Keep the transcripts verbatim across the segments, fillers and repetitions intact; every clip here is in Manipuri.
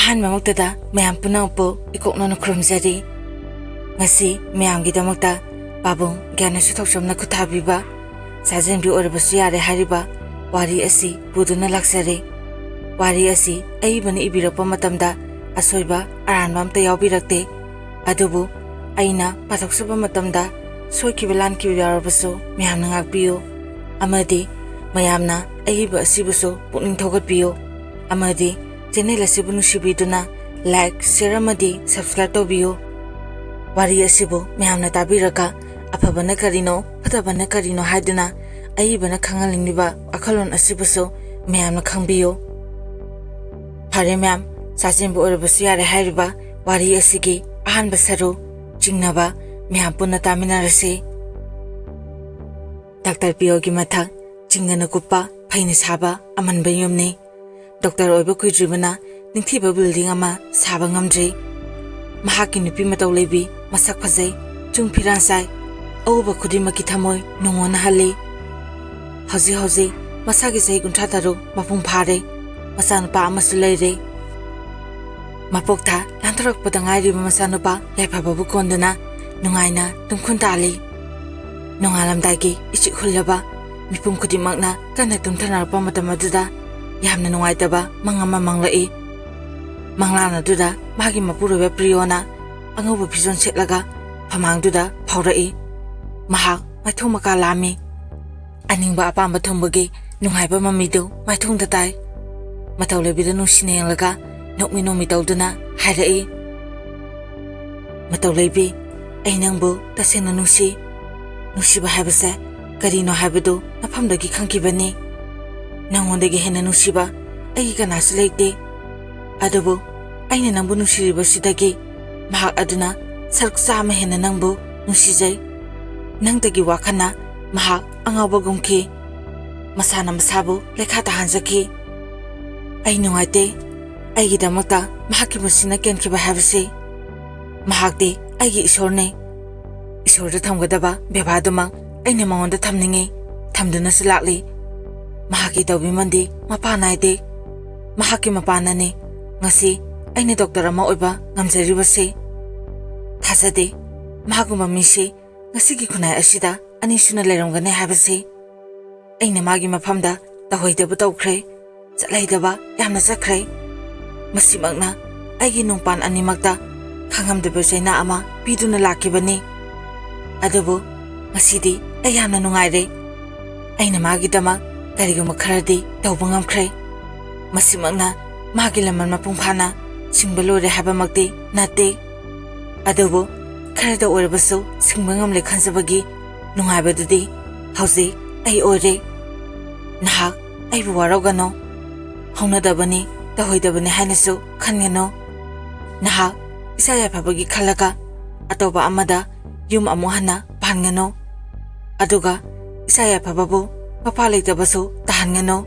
ꯑꯍꯥꯟꯕꯃꯛꯇꯗ ꯃꯌꯥꯝ ꯄꯨꯝꯅꯃꯛꯄꯨ ꯏꯀꯣꯛꯅꯅ ꯈꯨꯔꯨꯝꯖꯔꯤ꯫ ꯉꯁꯤ ꯃꯌꯥꯝꯒꯤꯗꯃꯛꯇ ꯄꯥꯕꯨꯡ ꯒ꯭ꯌꯥꯅꯦꯁꯣꯔ ꯊꯣꯛꯆꯣꯝꯅ ꯈꯨꯠꯊꯥꯕꯤꯕ ꯆꯥꯖꯦꯟꯕꯤ ꯑꯣꯏꯔꯕꯁꯨ ꯌꯥꯔꯦ ꯍꯥꯏꯔꯤꯕ ꯋꯥꯔꯤ ꯑꯁꯤ ꯄꯨꯗꯨꯅ ꯂꯥꯛꯆꯔꯦ꯫ ꯋꯥꯔꯤ ꯑꯁꯤ ꯑꯏꯕꯅ ꯏꯕꯤꯔꯛꯄ ꯃꯇꯝꯗ ꯑꯁꯣꯏꯕ ꯑꯔꯥꯟꯕ ꯑꯝꯇ ꯌꯥꯎꯕꯤꯔꯛꯇꯦ꯫ ꯑꯗꯨꯕꯨ ꯑꯩꯅ ꯄꯥꯊꯣꯛꯆꯕ ꯃꯇꯝꯗ ꯁꯣꯏꯈꯤꯕ ꯂꯥꯟꯈꯤꯕ ꯌꯥꯎꯔꯕꯁꯨ ꯃꯌꯥꯝꯅ ꯉꯥꯛꯄꯤꯌꯨ꯫ ꯑꯃꯗꯤ ꯃꯌꯥꯝꯅ ꯑꯏꯕ ꯑꯁꯤꯕꯨꯁꯨ ꯄꯨꯛꯅꯤꯡ ꯊꯧꯒꯠꯄꯤꯌꯨ꯫ ꯑꯃꯗꯤ ꯆꯦꯅꯦꯜ ꯑꯁꯤꯕꯨ ꯅꯨꯡꯁꯤꯕꯤꯗꯨꯅ like, share ꯑꯃꯗꯤ subscribe ꯇꯧꯕꯤꯌꯨ꯫ ꯋꯥꯔꯤ ꯑꯁꯤꯕꯨ ꯃꯌꯥꯝꯅ ꯇꯥꯕꯤꯔꯒ ꯑꯐꯕꯅ ꯀꯔꯤꯅꯣ, ꯐꯠꯇꯕꯅ ꯀꯔꯤꯅꯣ ꯍꯥꯏꯗꯨꯅ ꯑꯏꯕꯅ ꯈꯪꯍꯟꯅꯤꯡꯂꯤꯕ ꯋꯥꯈꯜꯂꯣꯟ ꯑꯁꯤꯕꯨꯁꯨ ꯃꯌꯥꯝꯅ ꯈꯪꯕꯤꯌꯨ꯫ ꯐꯔꯦ ꯃꯌꯥꯝ, ꯆꯥꯖꯦꯟꯕ ꯑꯣꯏꯔꯕꯁꯨ ꯌꯥꯔꯦ ꯍꯥꯏꯔꯤꯕ ꯋꯥꯔꯤ ꯑꯁꯤꯒꯤ ꯑꯍꯥꯟꯕ ꯁꯔꯨꯛ ꯆꯤꯡꯅꯕ ꯃꯌꯥꯝ ꯄꯨꯟꯅ ꯇꯥꯃꯤꯟꯅꯔꯁꯤ꯫ ꯗꯥꯛꯇꯔ ꯄꯤꯌꯣꯒꯤ ꯃꯊꯛ ꯆꯤꯡꯗꯅ ꯀꯨꯞꯄ ꯐꯩꯅ ꯁꯥꯕ ꯑꯃꯟꯕ ꯌꯨꯝꯅꯤ꯫ ꯗꯣꯛꯇꯔ ꯑꯣꯏꯕ ꯀꯨꯏꯗ꯭ꯔꯤꯕꯅ ꯅꯤꯡꯊꯤꯕ building ꯑꯃ ꯁꯥꯕ ꯉꯝꯗ꯭ꯔꯤ꯫ ꯃꯍꯥꯛꯀꯤ ꯅꯨꯄꯤ ꯃꯇꯧ ꯂꯩꯕꯤ, ꯃꯁꯛ ꯐꯖꯩ, ꯆꯨꯡ ꯐꯤꯔꯥꯟ ꯆꯥꯏ, ꯑꯎꯕ ꯈꯨꯗꯤꯡꯃꯛꯀꯤ ꯊꯃꯣꯏ ꯅꯨꯡꯉꯣꯟꯅꯍꯜꯂꯤ꯫ ꯍꯧꯖꯤꯛ ꯍꯧꯖꯤꯛ ꯃꯁꯥꯒꯤ ꯆꯍꯤ ꯀꯨꯟꯊ꯭ꯔꯥ ꯇꯔꯨꯛ ꯃꯄꯨꯡ ꯐꯥꯔꯦ꯫ ꯃꯆꯥꯅꯨꯄꯥ ꯑꯃꯁꯨ ꯂꯩꯔꯦ꯫ ꯃꯄꯣꯛ ꯊꯥ ꯂꯥꯟꯊꯣꯔꯛꯄꯗ ꯉꯥꯏꯔꯤꯕ ꯃꯆꯥꯅꯨꯄꯥ ꯌꯥꯏꯐꯕꯕꯨ ꯀꯣꯟꯗꯨꯅ ꯅꯨꯡꯉꯥꯏꯅ ꯇꯨꯝꯈꯨꯟ ꯇꯥꯜꯂꯤ꯫ ꯅꯣꯡꯉꯥꯜꯂꯝꯗꯥꯏꯒꯤ ꯏꯆꯤꯛ ꯍꯨꯜꯂꯕ ꯃꯤꯄꯨꯝ ꯈꯨꯗꯤꯡꯃꯛꯅ ꯀꯟꯅ ꯇꯨꯝꯊꯅꯔꯛꯄ ꯃꯇꯝ ꯑꯗꯨꯗ ꯌꯥꯝꯅ ꯅꯨꯡꯉꯥꯏꯇꯕ ꯃꯪ ꯑꯃ ꯃꯪꯂꯛꯏ꯫ ꯃꯪꯂꯥꯟ ꯑꯗꯨꯗ ꯃꯍꯥꯛꯀꯤ ꯃꯄꯨꯔꯣꯏꯕ ꯄ꯭ꯔꯤꯌꯣꯅ ꯑꯉꯧꯕ ꯐꯤꯖꯣꯜ ꯁꯦꯠꯂꯒ ꯐꯃꯥꯡꯗꯨꯗ ꯐꯥꯎꯔꯛꯏ꯫ ꯃꯍꯥꯛ ꯃꯥꯏꯊꯣꯡ ꯃꯀꯥ ꯂꯥꯝꯃꯤ꯫ ꯑꯅꯤꯡꯕ ꯑꯄꯥꯝꯕ ꯊꯨꯡꯕꯒꯤ ꯅꯨꯡꯉꯥꯏꯕ ꯃꯃꯤꯗꯨ ꯃꯥꯏꯊꯣꯡꯗ ꯇꯥꯏ꯫ ꯃꯇꯧ ꯂꯩꯕꯤꯗ ꯅꯨꯡꯁꯤꯅ ꯌꯦꯡꯂꯒ ꯅꯣꯛꯃꯤ ꯅꯣꯛꯃꯤ ꯇꯧꯗꯨꯅ ꯍꯥꯏꯔꯛꯏ, "ꯃꯇꯧ ꯂꯩꯕꯤ, ꯑꯩ ꯅꯪꯕꯨ ꯇꯁꯦꯡꯅ ꯅꯨꯡꯁꯤ꯫ ꯅꯨꯡꯁꯤꯕ ꯍꯥꯏꯕꯁꯦ ꯀꯔꯤꯅꯣ ꯍꯥꯏꯕꯗꯨ ꯅꯐꯝꯗꯒꯤ ꯈꯪꯈꯤꯕꯅꯤ꯫ ꯅꯪꯉꯣꯟꯗꯒꯤ ꯍꯦꯟꯅ ꯅꯨꯡꯁꯤꯕ ꯑꯩꯒꯤ ꯀꯅꯥꯁꯨ ꯂꯩꯇꯦ꯫ ꯑꯗꯨꯕꯨ ꯑꯩꯅ ꯅꯪꯕꯨ ꯅꯨꯡꯁꯤꯔꯤꯕꯁꯤꯗꯒꯤ ꯃꯍꯥꯛ ꯑꯗꯨꯅ ꯁꯔꯨꯛ ꯆꯥꯝꯃ ꯍꯦꯟꯅ ꯅꯪꯕꯨ ꯅꯨꯡꯁꯤꯖꯩ꯫ ꯅꯪꯗꯒꯤ ꯋꯥꯈꯜꯅ ꯃꯍꯥꯛ ꯑꯉꯥꯎꯕꯒꯨꯝꯈꯤ꯫ ꯃꯁꯥꯅ ꯃꯁꯥꯕꯨ ꯂꯩꯈꯥ ꯇꯥꯍꯟꯖꯈꯤ꯫ ꯑꯩ ꯅꯨꯡꯉꯥꯏꯇꯦ꯫ ꯑꯩꯒꯤꯗꯃꯛꯇ ꯃꯍꯥꯛꯀꯤ ꯄꯨꯟꯁꯤꯅ ꯀꯦꯟꯈꯤꯕ ꯍꯥꯏꯕꯁꯤ꯫ ꯃꯍꯥꯛꯇꯤ ꯑꯩꯒꯤ ꯏꯁꯣꯔꯅꯤ꯫ ꯏꯁꯣꯔꯗ ꯊꯝꯒꯗꯕ ꯕꯦꯕꯥꯔꯗꯨꯃꯛ ꯑꯩꯅ ꯃꯉꯣꯟꯗ ꯊꯝꯅꯤꯡꯏ, ꯊꯝꯗꯨꯅꯁꯨ ꯂꯥꯛꯂꯤ꯫ ꯃꯍꯥꯛꯀꯤ ꯇꯧꯕꯤꯃꯜꯗꯤ ꯃꯄꯥ ꯅꯥꯏꯗꯦ꯫ ꯃꯍꯥꯛꯀꯤ ꯃꯄꯥꯅꯅꯤ ꯉꯁꯤ ꯑꯩꯅ ꯗꯣꯛꯇꯔ ꯑꯃ ꯑꯣꯏꯕ ꯉꯝꯖꯔꯤꯕꯁꯤ꯫ ꯊꯥꯖꯗꯦ, ꯃꯍꯥꯛꯀꯨꯝꯕ ꯃꯤꯁꯤ ꯉꯁꯤꯒꯤ ꯈꯨꯟꯅꯥꯏ ꯑꯁꯤꯗ ꯑꯅꯤꯁꯨꯅ ꯂꯩꯔꯝꯒꯅꯤ ꯍꯥꯏꯕꯁꯤ꯫ ꯑꯩꯅ ꯃꯥꯒꯤ ꯃꯐꯝꯗ ꯇꯧꯍꯩꯗꯕ ꯇꯧꯈ꯭ꯔꯦ, ꯆꯠꯍꯩꯗꯕ ꯌꯥꯝꯅ ꯆꯠꯈ꯭ꯔꯦ꯫ ꯃꯁꯤꯃꯛꯅ ꯑꯩꯒꯤ ꯅꯨꯡꯄꯥꯟ ꯑꯅꯤꯃꯛꯇ ꯈꯪꯉꯝꯗꯕ ꯆꯩꯅꯥ ꯑꯃ ꯄꯤꯗꯨꯅ ꯂꯥꯛꯈꯤꯕꯅꯤ꯫ ꯑꯗꯨꯕꯨ ꯉꯁꯤꯗꯤ ꯑꯩ ꯌꯥꯝꯅ ꯅꯨꯡꯉꯥꯏꯔꯦ꯫ ꯑꯩꯅ ꯃꯥꯒꯤꯗꯃꯛ ꯀꯔꯤꯒꯨꯝꯕ ꯈꯔꯗꯤ ꯇꯧꯕ ꯉꯝꯈ꯭ꯔꯦ꯫ ꯃꯁꯤꯃꯛꯅ ꯃꯥꯒꯤ ꯂꯃꯟ ꯃꯄꯨꯡ ꯐꯥꯅ ꯁꯤꯡꯕ ꯂꯣꯏꯔꯦ ꯍꯥꯏꯕꯃꯛꯇꯤ ꯅꯠꯇꯦ꯫ ꯑꯗꯨꯕꯨ ꯈꯔꯗ ꯑꯣꯏꯔꯕꯁꯨ ꯁꯤꯡꯕ ꯉꯝꯂꯦ ꯈꯟꯖꯕꯒꯤ ꯅꯨꯡꯉꯥꯏꯕꯗꯨꯗꯤ ꯍꯧꯖꯤꯛ ꯑꯩ ꯑꯣꯏꯔꯦ꯫ ꯅꯍꯥꯛ ꯑꯩꯕꯨ ꯋꯥꯔꯧꯒꯅꯨ꯫ ꯍꯧꯅꯗꯕꯅꯤ, ꯇꯧꯍꯩꯗꯕꯅꯤ ꯍꯥꯏꯅꯁꯨ ꯈꯟꯒꯅꯨ꯫ ꯅꯍꯥꯛ ꯏꯆꯥ ꯌꯥꯏꯐꯕꯒꯤ ꯈꯜꯂꯒ ꯑꯇꯣꯞꯄ ꯑꯃꯗ ꯌꯨꯝ ꯑꯃꯨꯛ ꯍꯟꯅ ꯄꯥꯟꯒꯅꯨ꯫ ꯑꯗꯨꯒ ꯏꯆꯥ ꯌꯥꯏꯐꯕꯕꯨ ꯃꯄꯥ ꯂꯩꯇꯕꯁꯨ ꯇꯥꯍꯟꯒꯅꯨ꯫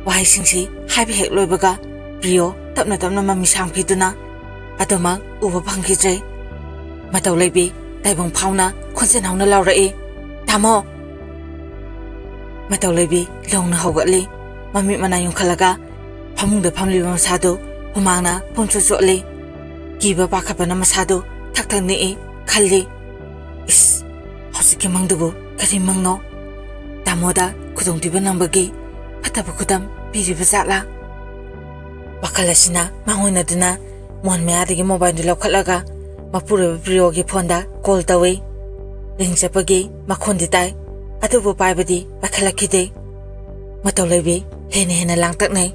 ꯋꯥꯍꯩꯁꯤꯡꯁꯤ ꯍꯥꯏꯕ ꯍꯦꯛ ꯂꯣꯏꯕꯒ ꯄ꯭ꯔꯤꯌꯣ ꯇꯞꯅ ꯇꯞꯅ ꯃꯃꯤ ꯁꯥꯡꯈꯤꯗꯨꯅ ꯑꯗꯨꯃꯛ ꯎꯕ ꯐꯪꯈꯤꯗ꯭ꯔꯦ꯫ ꯃꯇꯧ ꯂꯩꯕꯤ ꯇꯥꯏꯕꯪ ꯐꯥꯎꯅ ꯈꯣꯟꯖꯦꯜ ꯍꯧꯅ ꯂꯥꯎꯔꯛꯏ, "ꯇꯥꯃꯣ!" ꯃꯇꯧ ꯂꯩꯕꯤ ꯂꯧꯅ ꯍꯧꯒꯠꯂꯤ꯫ ꯃꯃꯤꯠ ꯃꯅꯥ ꯌꯨꯡꯈꯠꯂꯒ ꯐꯃꯨꯡꯗ ꯐꯝꯂꯤꯕ ꯃꯁꯥꯗꯨ ꯍꯨꯃꯥꯡꯅ ꯄꯨꯝꯆꯣꯠ ꯆꯣꯠꯂꯤ꯫ ꯀꯤꯕ ꯄꯥꯈꯠꯄꯅ ꯃꯁꯥꯗꯨ ꯊꯛ ꯊꯛ ꯅꯤꯛꯏ꯫ ꯈꯜꯂꯤ, "ꯏꯁ, ꯍꯧꯖꯤꯛꯀꯤ ꯃꯪꯗꯨꯕꯨ ꯀꯔꯤ ꯃꯪꯅꯣ? ꯇꯥꯃꯣꯗ ꯈꯨꯗꯣꯡꯊꯤꯕ ꯅꯪꯕꯒꯤ ꯐꯠꯇꯕ ꯈꯨꯗꯝ ꯄꯤꯔꯤꯕ ꯖꯥꯠꯂꯥ?" ꯋꯥꯈꯜ ꯑꯁꯤꯅ ꯃꯥꯡꯑꯣꯏꯅꯗꯨꯅ ꯃꯣꯟ ꯃꯌꯥꯗꯒꯤ ꯃꯣꯕꯥꯏꯜꯗꯨ ꯂꯧꯈꯠꯂꯒ ꯃꯄꯨꯔꯣꯏꯕ ꯄ꯭ꯔꯤꯌꯣꯒꯤ ꯐꯣꯟꯗ ꯀꯣꯜ ꯇꯧꯏ꯫ ꯔꯤꯡ ꯆꯠꯄꯒꯤ ꯃꯈꯣꯟꯗꯤ ꯇꯥꯏ, ꯑꯗꯨꯕꯨ ꯄꯥꯏꯕꯗꯤ ꯄꯥꯏꯈꯠꯂꯛꯈꯤꯗꯦ꯫ ꯃꯇꯧ ꯂꯩꯕꯤ ꯍꯦꯟꯅ ꯍꯦꯟꯅ ꯂꯥꯡꯇꯛꯅꯩ꯫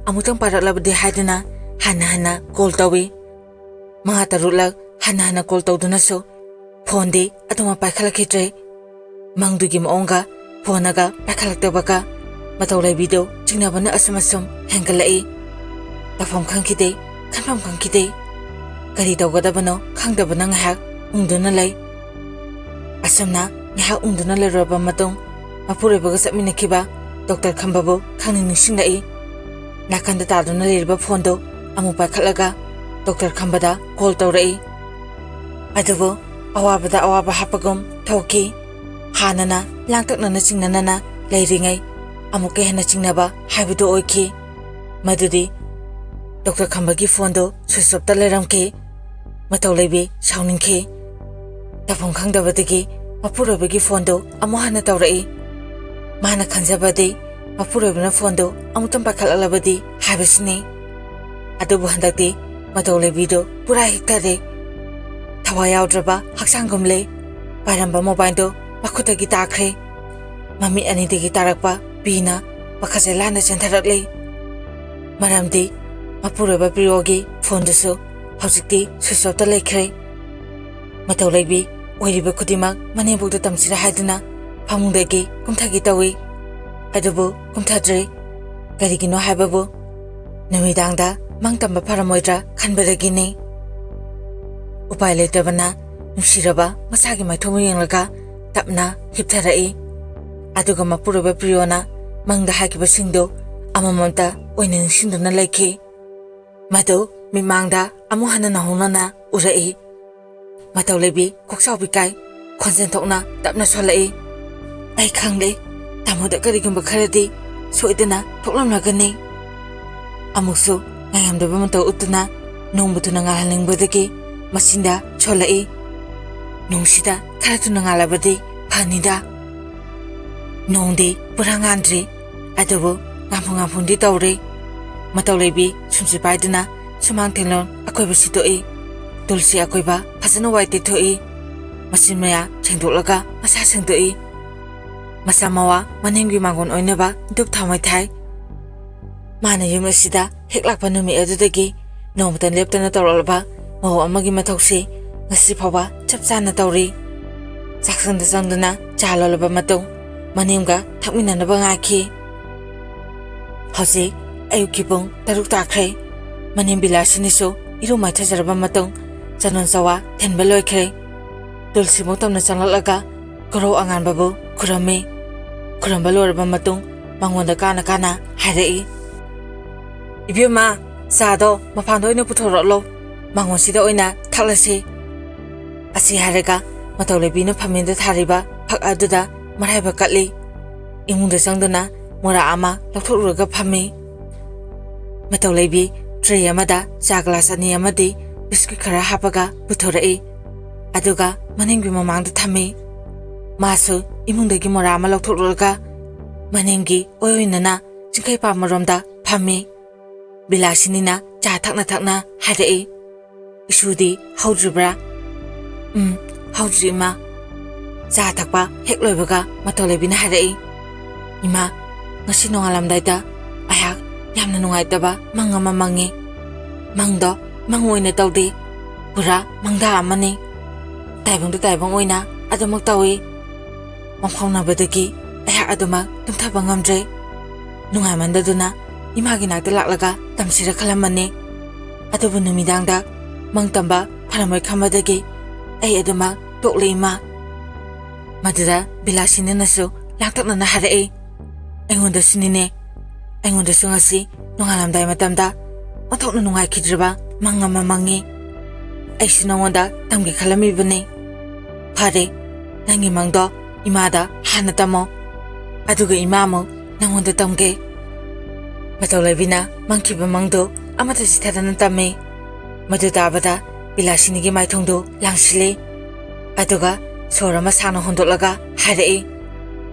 ꯑꯃꯨꯛꯇꯪ ꯄꯥꯏꯔꯛꯂꯕꯗꯤ ꯍꯥꯏꯗꯨꯅ ꯍꯟꯅ ꯍꯟꯅ ꯀꯣꯜ ꯇꯧꯏ꯫ ꯃꯉꯥ ꯇꯔꯨꯛꯂꯛ ꯍꯟꯅ ꯍꯟꯅ ꯀꯣꯜ ꯇꯧꯗꯨꯅꯁꯨ ꯐꯣꯟꯗꯤ ꯑꯗꯨꯃꯛ ꯄꯥꯏꯈꯠꯂꯛꯈꯤꯗ꯭ꯔꯦ꯫ ꯃꯪꯗꯨꯒꯤ ꯃꯑꯣꯡꯒ ꯐꯣꯟꯅꯒ ꯄꯥꯏꯈꯠꯂꯛꯇꯕꯒ ꯃꯇꯧ ꯂꯩꯕꯤꯗꯨ ꯆꯤꯡꯅꯕꯅ ꯑꯁꯨꯝ ꯑꯁꯨꯝ ꯍꯦꯟꯒꯠꯂꯛꯏ꯫ ꯇꯧꯐꯝ ꯈꯪꯈꯤꯗꯦ, ꯈꯟꯐꯝ ꯈꯪꯈꯤꯗꯦ꯫ ꯀꯔꯤ ꯇꯧꯒꯗꯕꯅꯣ ꯈꯪꯗꯕꯅ ꯉꯥꯏꯍꯥꯛ ꯎꯪꯗꯨꯅ ꯂꯩ꯫ ꯑꯁꯨꯝꯅ ꯉꯥꯏꯍꯥꯛ ꯎꯪꯗꯨꯅ ꯂꯩꯔꯨꯔꯕ ꯃꯇꯨꯡ ꯃꯄꯨꯔꯣꯏꯕꯒ ꯆꯠꯃꯤꯟꯅꯈꯤꯕ ꯗꯣꯛꯇꯔ ꯈꯝꯕꯕꯨ ꯈꯪꯅꯤꯡ ꯅꯤꯡꯁꯤꯡꯂꯛꯏ꯫ ꯅꯥꯀꯟꯗ ꯇꯥꯗꯨꯅ ꯂꯩꯔꯤꯕ ꯐꯣꯟꯗꯨ ꯑꯃꯨꯛ ꯄꯥꯏꯈꯠꯂꯒ ꯗꯣꯛꯇꯔ ꯈꯝꯕꯗ ꯀꯣꯜ ꯇꯧꯔꯛꯏ꯫ ꯑꯗꯨꯕꯨ ꯑꯋꯥꯕꯗ ꯑꯋꯥꯕ ꯍꯥꯞꯄꯒꯨꯝ ꯊꯣꯛꯈꯤ꯫ ꯍꯥꯟꯅꯅ ꯂꯥꯡꯇꯛꯅꯅ ꯆꯤꯡꯅꯅꯅ ꯂꯩꯔꯤꯉꯩ ꯑꯃꯨꯛꯀ ꯍꯦꯟꯅ ꯆꯤꯡꯅꯕ ꯍꯥꯏꯕꯗꯨ ꯑꯣꯏꯈꯤ꯫ ꯃꯗꯨꯗꯤ ꯗꯣꯛꯇꯔ ꯈꯝꯕꯒꯤ ꯐꯣꯟꯗꯨ ꯁ꯭ꯋꯤꯆ ꯑꯣꯐꯇ ꯂꯩꯔꯝꯈꯤ꯫ ꯃꯇꯧ ꯂꯩꯕꯤ ꯁꯥꯎꯅꯤꯡꯈꯤ꯫ ꯇꯧꯐꯝ ꯈꯪꯗꯕꯗꯒꯤ ꯃꯄꯨꯔꯣꯏꯕꯒꯤ ꯐꯣꯟꯗꯨ ꯑꯃꯨꯛ ꯍꯟꯅ ꯇꯧꯔꯛꯏ꯫ ꯃꯥꯅ ꯈꯟꯖꯕꯗꯤ ꯃꯄꯨꯔꯣꯏꯕꯅ ꯐꯣꯟꯗꯨ ꯑꯃꯨꯛꯇꯪ ꯄꯥꯏꯈꯠꯂꯛꯂꯕꯗꯤ ꯍꯥꯏꯕꯁꯤꯅꯤ꯫ ꯑꯗꯨꯕꯨ ꯍꯟꯗꯛꯇꯤ ꯃꯇꯧ ꯂꯩꯕꯤꯗꯨ ꯄꯨꯔꯥ ꯍꯤꯛꯊꯔꯦ꯫ ꯊꯋꯥꯏ ꯌꯥꯎꯗ꯭ꯔꯕ ꯍꯛꯆꯥꯡꯒꯨꯝꯂꯦ꯫ ꯄꯥꯏꯔꯝꯕ ꯃꯣꯕꯥꯏꯜꯗꯨ ꯃꯈꯨꯠꯇꯒꯤ ꯇꯥꯈ꯭ꯔꯦ꯫ ꯃꯃꯤꯠ ꯑꯅꯤꯗꯒꯤ ꯇꯥꯔꯛꯄ ꯄꯤꯅ ꯄꯥꯈꯠꯆ ꯂꯥꯟꯅ ꯆꯦꯟꯊꯔꯛꯂꯦ꯫ ꯃꯔꯝꯗꯤ ꯃꯄꯨꯔꯣꯏꯕ ꯄ꯭ꯔꯤꯌꯣꯒꯤ ꯐꯣꯟꯗꯨꯁꯨ ꯍꯧꯖꯤꯛꯇꯤ ꯁ꯭ꯋꯤꯆ ꯑꯣꯐꯇ ꯂꯩꯈ꯭ꯔꯦ꯫ ꯃꯇꯧ ꯂꯩꯕꯤ ꯑꯣꯏꯔꯤꯕ ꯈꯨꯗꯤꯡꯃꯛ ꯃꯅꯦꯝꯕꯣꯛꯇ ꯇꯝꯁꯤꯔ ꯍꯥꯏꯗꯨꯅ ꯐꯃꯨꯡꯗꯒꯤ ꯀꯨꯝꯊꯒꯦ ꯇꯧꯏ꯫ ꯑꯗꯨꯕꯨ ꯀꯨꯝꯊꯗ꯭ꯔꯦ꯫ ꯀꯔꯤꯒꯤꯅꯣ ꯍꯥꯏꯕꯕꯨ ꯅꯨꯃꯤꯗꯥꯡꯗ ꯃꯪ ꯇꯝꯕ ꯐꯔꯝꯃꯣꯏꯗ꯭ꯔꯥ ꯈꯟꯕꯗꯒꯤꯅꯤ꯫ ꯎꯄꯥꯏ ꯂꯩꯇꯕꯅ ꯅꯨꯡꯁꯤꯔꯕ ꯃꯆꯥꯒꯤ ꯃꯥꯏꯊꯣꯡ ꯌꯦꯡꯂꯒ ꯇꯞꯅ ꯍꯤꯞꯊꯔꯛꯏ꯫ ꯑꯗꯨꯒ ꯃꯄꯨꯔꯣꯏꯕ ꯄ꯭ꯔꯤꯌꯣꯅ ꯃꯪꯗ ꯍꯥꯏꯈꯤꯕꯁꯤꯡꯗꯨ ꯑꯃꯃꯝꯇ ꯑꯣꯏꯅ ꯅꯤꯡꯁꯤꯡꯗꯨꯅ ꯂꯩꯈꯤ꯫ ꯃꯗꯨ ꯃꯤꯠꯃꯥꯡꯗ ꯑꯃꯨꯛ ꯍꯟꯅ ꯅꯧꯍꯧꯅꯅ ꯎꯔꯛꯏ꯫ ꯃꯇꯧ ꯂꯩꯕꯤ ꯀꯣꯛꯆꯥꯎꯕꯤ ꯀꯥꯏ꯫ ꯈꯣꯟꯖꯦꯜ ꯊꯣꯛꯅ ꯇꯞꯅ ꯁꯣꯜꯂꯛꯏ꯫ "ꯑꯩ ꯈꯪꯂꯦ꯫ ꯇꯥꯃꯣꯗ ꯀꯔꯤꯒꯨꯝꯕ ꯈꯔꯗꯤ ꯁꯣꯏꯗꯅ ꯊꯣꯛꯂꯝꯂꯒꯅꯤ꯫" ꯑꯃꯨꯛꯁꯨ ꯉꯥꯏꯉꯝꯗꯕ ꯃꯇꯧ ꯎꯠꯇꯨꯅ ꯅꯣꯡꯕꯨ ꯊꯨꯅ ꯉꯥꯜꯍꯟꯅꯤꯡꯕꯗꯒꯤ ꯃꯆꯤꯟꯗ ꯁꯣꯜꯂꯛꯏ꯫ "ꯅꯣꯡꯁꯤꯗ ꯈꯔ ꯊꯨꯅ ꯉꯥꯜꯂꯕꯗꯤ ꯐꯅꯤꯗ꯫" ꯅꯣꯡꯗꯤ ꯄꯨꯔꯥ ꯉꯥꯟꯗ꯭ꯔꯤ, ꯑꯗꯨꯕꯨ ꯉꯥꯟꯐꯨ ꯉꯥꯟꯐꯨꯗꯤ ꯇꯧꯔꯤ꯫ ꯃꯇꯧ ꯂꯩꯕꯤ ꯁꯨꯝꯁꯤ ꯄꯥꯏꯗꯨꯅ ꯁꯨꯃꯥꯡ ꯊꯦꯂꯣꯟ ꯑꯀꯣꯏꯕ ꯁꯤꯠꯇꯣꯛꯏ꯫ ꯇꯨꯜꯁꯤ ꯑꯀꯣꯏꯕ ꯐꯖꯅ ꯋꯥꯏ ꯇꯩꯊꯣꯛꯏ꯫ ꯃꯆꯤꯟ ꯃꯌꯥ ꯁꯦꯡꯗꯣꯛꯂꯒ ꯃꯁꯥ ꯁꯦꯡꯗꯣꯛꯏ꯫ ꯃꯆꯥ ꯃꯋꯥ ꯃꯅꯦꯝꯒꯤ ꯃꯥꯡꯒꯣꯟ ꯑꯣꯏꯅꯕ ꯙꯨꯞ ꯊꯥꯎꯃꯩ ꯊꯥꯏ꯫ ꯃꯥꯅ ꯌꯨꯝ ꯑꯁꯤꯗ ꯍꯦꯛ ꯂꯥꯛꯄ ꯅꯨꯃꯤꯠ ꯑꯗꯨꯗꯒꯤ ꯅꯣꯡꯃꯇ ꯂꯦꯞꯇꯅ ꯇꯧꯔꯛꯂꯕ ꯃꯧ ꯑꯃꯒꯤ ꯃꯊꯧꯁꯤ ꯉꯁꯤ ꯐꯥꯎꯕ ꯆꯞ ꯆꯥꯅ ꯇꯧꯔꯤ꯫ ꯆꯥꯛꯁꯪꯗ ꯆꯪꯗꯨꯅ ꯆꯥ ꯂꯣꯜꯂꯕ ꯃꯇꯨꯡ ꯃꯅꯦꯝꯒ ꯊꯛꯃꯤꯟꯅꯅꯕ ꯉꯥꯏꯈꯤ꯫ ꯍꯧꯖꯤꯛ ꯑꯌꯨꯛꯀꯤ ꯄꯨꯡ ꯇꯔꯨꯛ ꯇꯥꯈ꯭ꯔꯦ꯫ ꯃꯅꯦꯝ ꯕꯤꯂꯥꯁꯤꯅꯤꯁꯨ ꯏꯔꯨ ꯃꯥꯏꯊꯖꯔꯕ ꯃꯇꯨꯡ ꯆꯅꯣꯟ ꯆꯋꯥ ꯊꯤꯟꯕ ꯂꯣꯏꯈ꯭ꯔꯦ꯫ ꯇꯨꯜꯁꯤꯃꯨꯛ ꯇꯝꯅ ꯆꯪꯂꯛꯂꯒ ꯀꯣꯔꯧ ꯑꯉꯥꯟꯕꯕꯨ ꯈꯨꯔꯝꯃꯤ꯫ ꯈꯨꯔꯝꯕ ꯂꯣꯏꯔꯕ ꯃꯇꯨꯡ ꯃꯉꯣꯟꯗ ꯀꯥꯅ ꯀꯥꯅ ꯍꯥꯏꯔꯛꯏ, "ꯏꯕꯦꯝꯃ, ꯆꯥꯗꯣ ꯃꯄꯥꯟꯗ ꯑꯣꯏꯅ ꯄꯨꯊꯣꯔꯛꯂꯣ, ꯃꯉꯣꯟꯁꯤꯗ ꯑꯣꯏꯅ ꯊꯛꯂꯁꯤ꯫" ꯑꯁꯤ ꯍꯥꯏꯔꯒ ꯃꯇꯧ ꯂꯩꯕꯤꯅ ꯐꯝꯃꯤꯟꯗ ꯊꯥꯔꯤꯕ ꯐꯛ ꯑꯗꯨꯗ ꯃꯔꯥꯏꯕꯛ ꯀꯠꯂꯤ꯫ ꯏꯃꯨꯡꯗ ꯆꯪꯗꯨꯅ ꯃꯣꯔꯥ ꯑꯃ ꯂꯧꯊꯣꯛꯂꯨꯔꯒ ꯐꯝꯃꯤ꯫ ꯃꯇꯧ ꯂꯩꯕꯤ ꯇ꯭ꯔꯦ ꯑꯃꯗ ꯆꯥ ꯒ꯭ꯂꯥꯁ ꯑꯅꯤ ꯑꯃꯗꯤ ꯕꯤꯁꯀꯤꯠ ꯈꯔ ꯍꯥꯞꯄꯒ ꯄꯨꯊꯣꯔꯛꯏ꯫ ꯑꯗꯨꯒ ꯃꯅꯤꯡꯒꯤ ꯃꯃꯥꯡꯗ ꯊꯝꯃꯤ꯫ ꯃꯥꯁꯨ ꯏꯃꯨꯡꯗꯒꯤ ꯃꯣꯔꯥ ꯑꯃ ꯂꯧꯊꯣꯛꯂꯨꯔꯒ ꯃꯅꯤꯡꯒꯤ ꯑꯣꯏ ꯑꯣꯏꯅꯅ ꯆꯤꯡꯈꯩ ꯄꯥꯝꯕꯔꯣꯝꯗ ꯐꯝꯃꯤ꯫ ꯕꯤꯂꯥꯁꯤꯅꯤꯅ ꯆꯥ ꯊꯛꯅ ꯊꯛꯅ ꯍꯥꯏꯔꯛꯏ, "ꯏꯁꯨꯗꯤ ꯍꯧꯗ꯭ꯔꯤꯕ꯭ꯔꯥ?" "ꯎꯝ, ꯍꯧꯗ꯭ꯔꯤ, ꯏꯃꯥ꯫" ꯆꯥ ꯊꯛꯄ ꯍꯦꯛ ꯂꯣꯏꯕꯒ ꯃꯇꯧ ꯂꯩꯕꯤꯅ ꯍꯥꯏꯔꯛꯏ, "ꯏꯃꯥ, ꯉꯁꯤ ꯅꯣꯡꯉꯥꯜꯂꯝꯗꯥꯏꯗ ꯑꯩꯍꯥꯛ ꯌꯥꯝꯅ ꯅꯨꯡꯉꯥꯏꯇꯕ ꯃꯪ ꯑꯃ ꯃꯪꯉꯤ꯫ ꯃꯪꯗꯣ ꯃꯪ ꯑꯣꯏꯅ ꯇꯧꯗꯦ, ꯄꯨꯔꯥ ꯃꯪꯗꯥ ꯑꯃꯅꯤ꯫ ꯇꯥꯏꯕꯪꯗ ꯇꯥꯏꯕꯪ ꯑꯣꯏꯅ ꯑꯗꯨꯃꯛ ꯇꯧꯏ꯫ ꯃꯪꯐꯥꯎꯅꯕꯗꯒꯤ ꯑꯩꯍꯥꯛ ꯑꯗꯨꯃꯛ ꯇꯨꯝꯊꯕ ꯉꯝꯗ꯭ꯔꯦ꯫ ꯅꯨꯡꯉꯥꯏꯃꯟꯗꯗꯨꯅ ꯏꯃꯥꯒꯤ ꯅꯥꯛꯇ ꯂꯥꯛꯂꯒ ꯇꯝꯁꯤꯔ ꯈꯜꯂꯝꯕꯅꯤ꯫ ꯑꯗꯨꯕꯨ ꯅꯨꯃꯤꯗꯥꯡꯗ ꯃꯪ ꯇꯝꯕ ꯐꯔꯝꯃꯣꯏ ꯈꯟꯕꯗꯒꯤ ꯑꯩ ꯑꯗꯨꯃꯛ ꯇꯣꯛꯂꯦ, ꯏꯃꯥ꯫" ꯃꯗꯨꯗ ꯕꯤꯂꯥꯁꯤꯅꯤꯅꯁꯨ ꯂꯥꯡꯇꯛꯅꯅ ꯍꯥꯏꯔꯛꯏ, "ꯑꯩꯉꯣꯟꯗꯁꯨꯅꯤꯅꯦ, ꯑꯩꯉꯣꯟꯗꯁꯨ ꯉꯁꯤ ꯅꯣꯡꯉꯥꯜꯂꯝꯗꯥꯏ ꯃꯇꯝꯗ ꯑꯣꯟꯊꯣꯛꯅ ꯅꯨꯡꯉꯥꯏꯈꯤꯗ꯭ꯔꯕ ꯃꯪ ꯑꯃ ꯃꯪꯉꯤ꯫ ꯑꯩꯁꯨ ꯅꯉꯣꯟꯗ ꯇꯝꯒꯦ ꯈꯜꯂꯝꯃꯤꯕꯅꯤ꯫ ꯐꯔꯦ, ꯅꯪꯒꯤ ꯃꯪꯗꯣ ꯏꯃꯥꯗ ꯍꯥꯟꯅ ꯇꯝꯃꯣ, ꯑꯗꯨꯒ ꯏꯃꯥ ꯑꯃꯨꯛ ꯅꯉꯣꯟꯗ ꯇꯝꯒꯦ꯫" ꯃꯇꯧ ꯂꯩꯕꯤꯅ ꯃꯪꯈꯤꯕ ꯃꯪꯗꯨ ꯑꯃꯠꯇ ꯆꯤꯊꯗꯅ ꯇꯝꯃꯤ꯫ ꯃꯗꯨ ꯇꯥꯕꯗ ꯕꯤꯂꯥꯁꯤꯅꯤꯒꯤ ꯃꯥꯏꯊꯣꯡꯗꯨ ꯂꯥꯡꯁꯤꯜꯂꯤ꯫ ꯑꯗꯨꯒ ꯁꯣꯔ ꯑꯃ ꯁꯥꯡꯅ ꯍꯣꯟꯗꯣꯛꯂꯒ ꯍꯥꯏꯔꯛꯏ,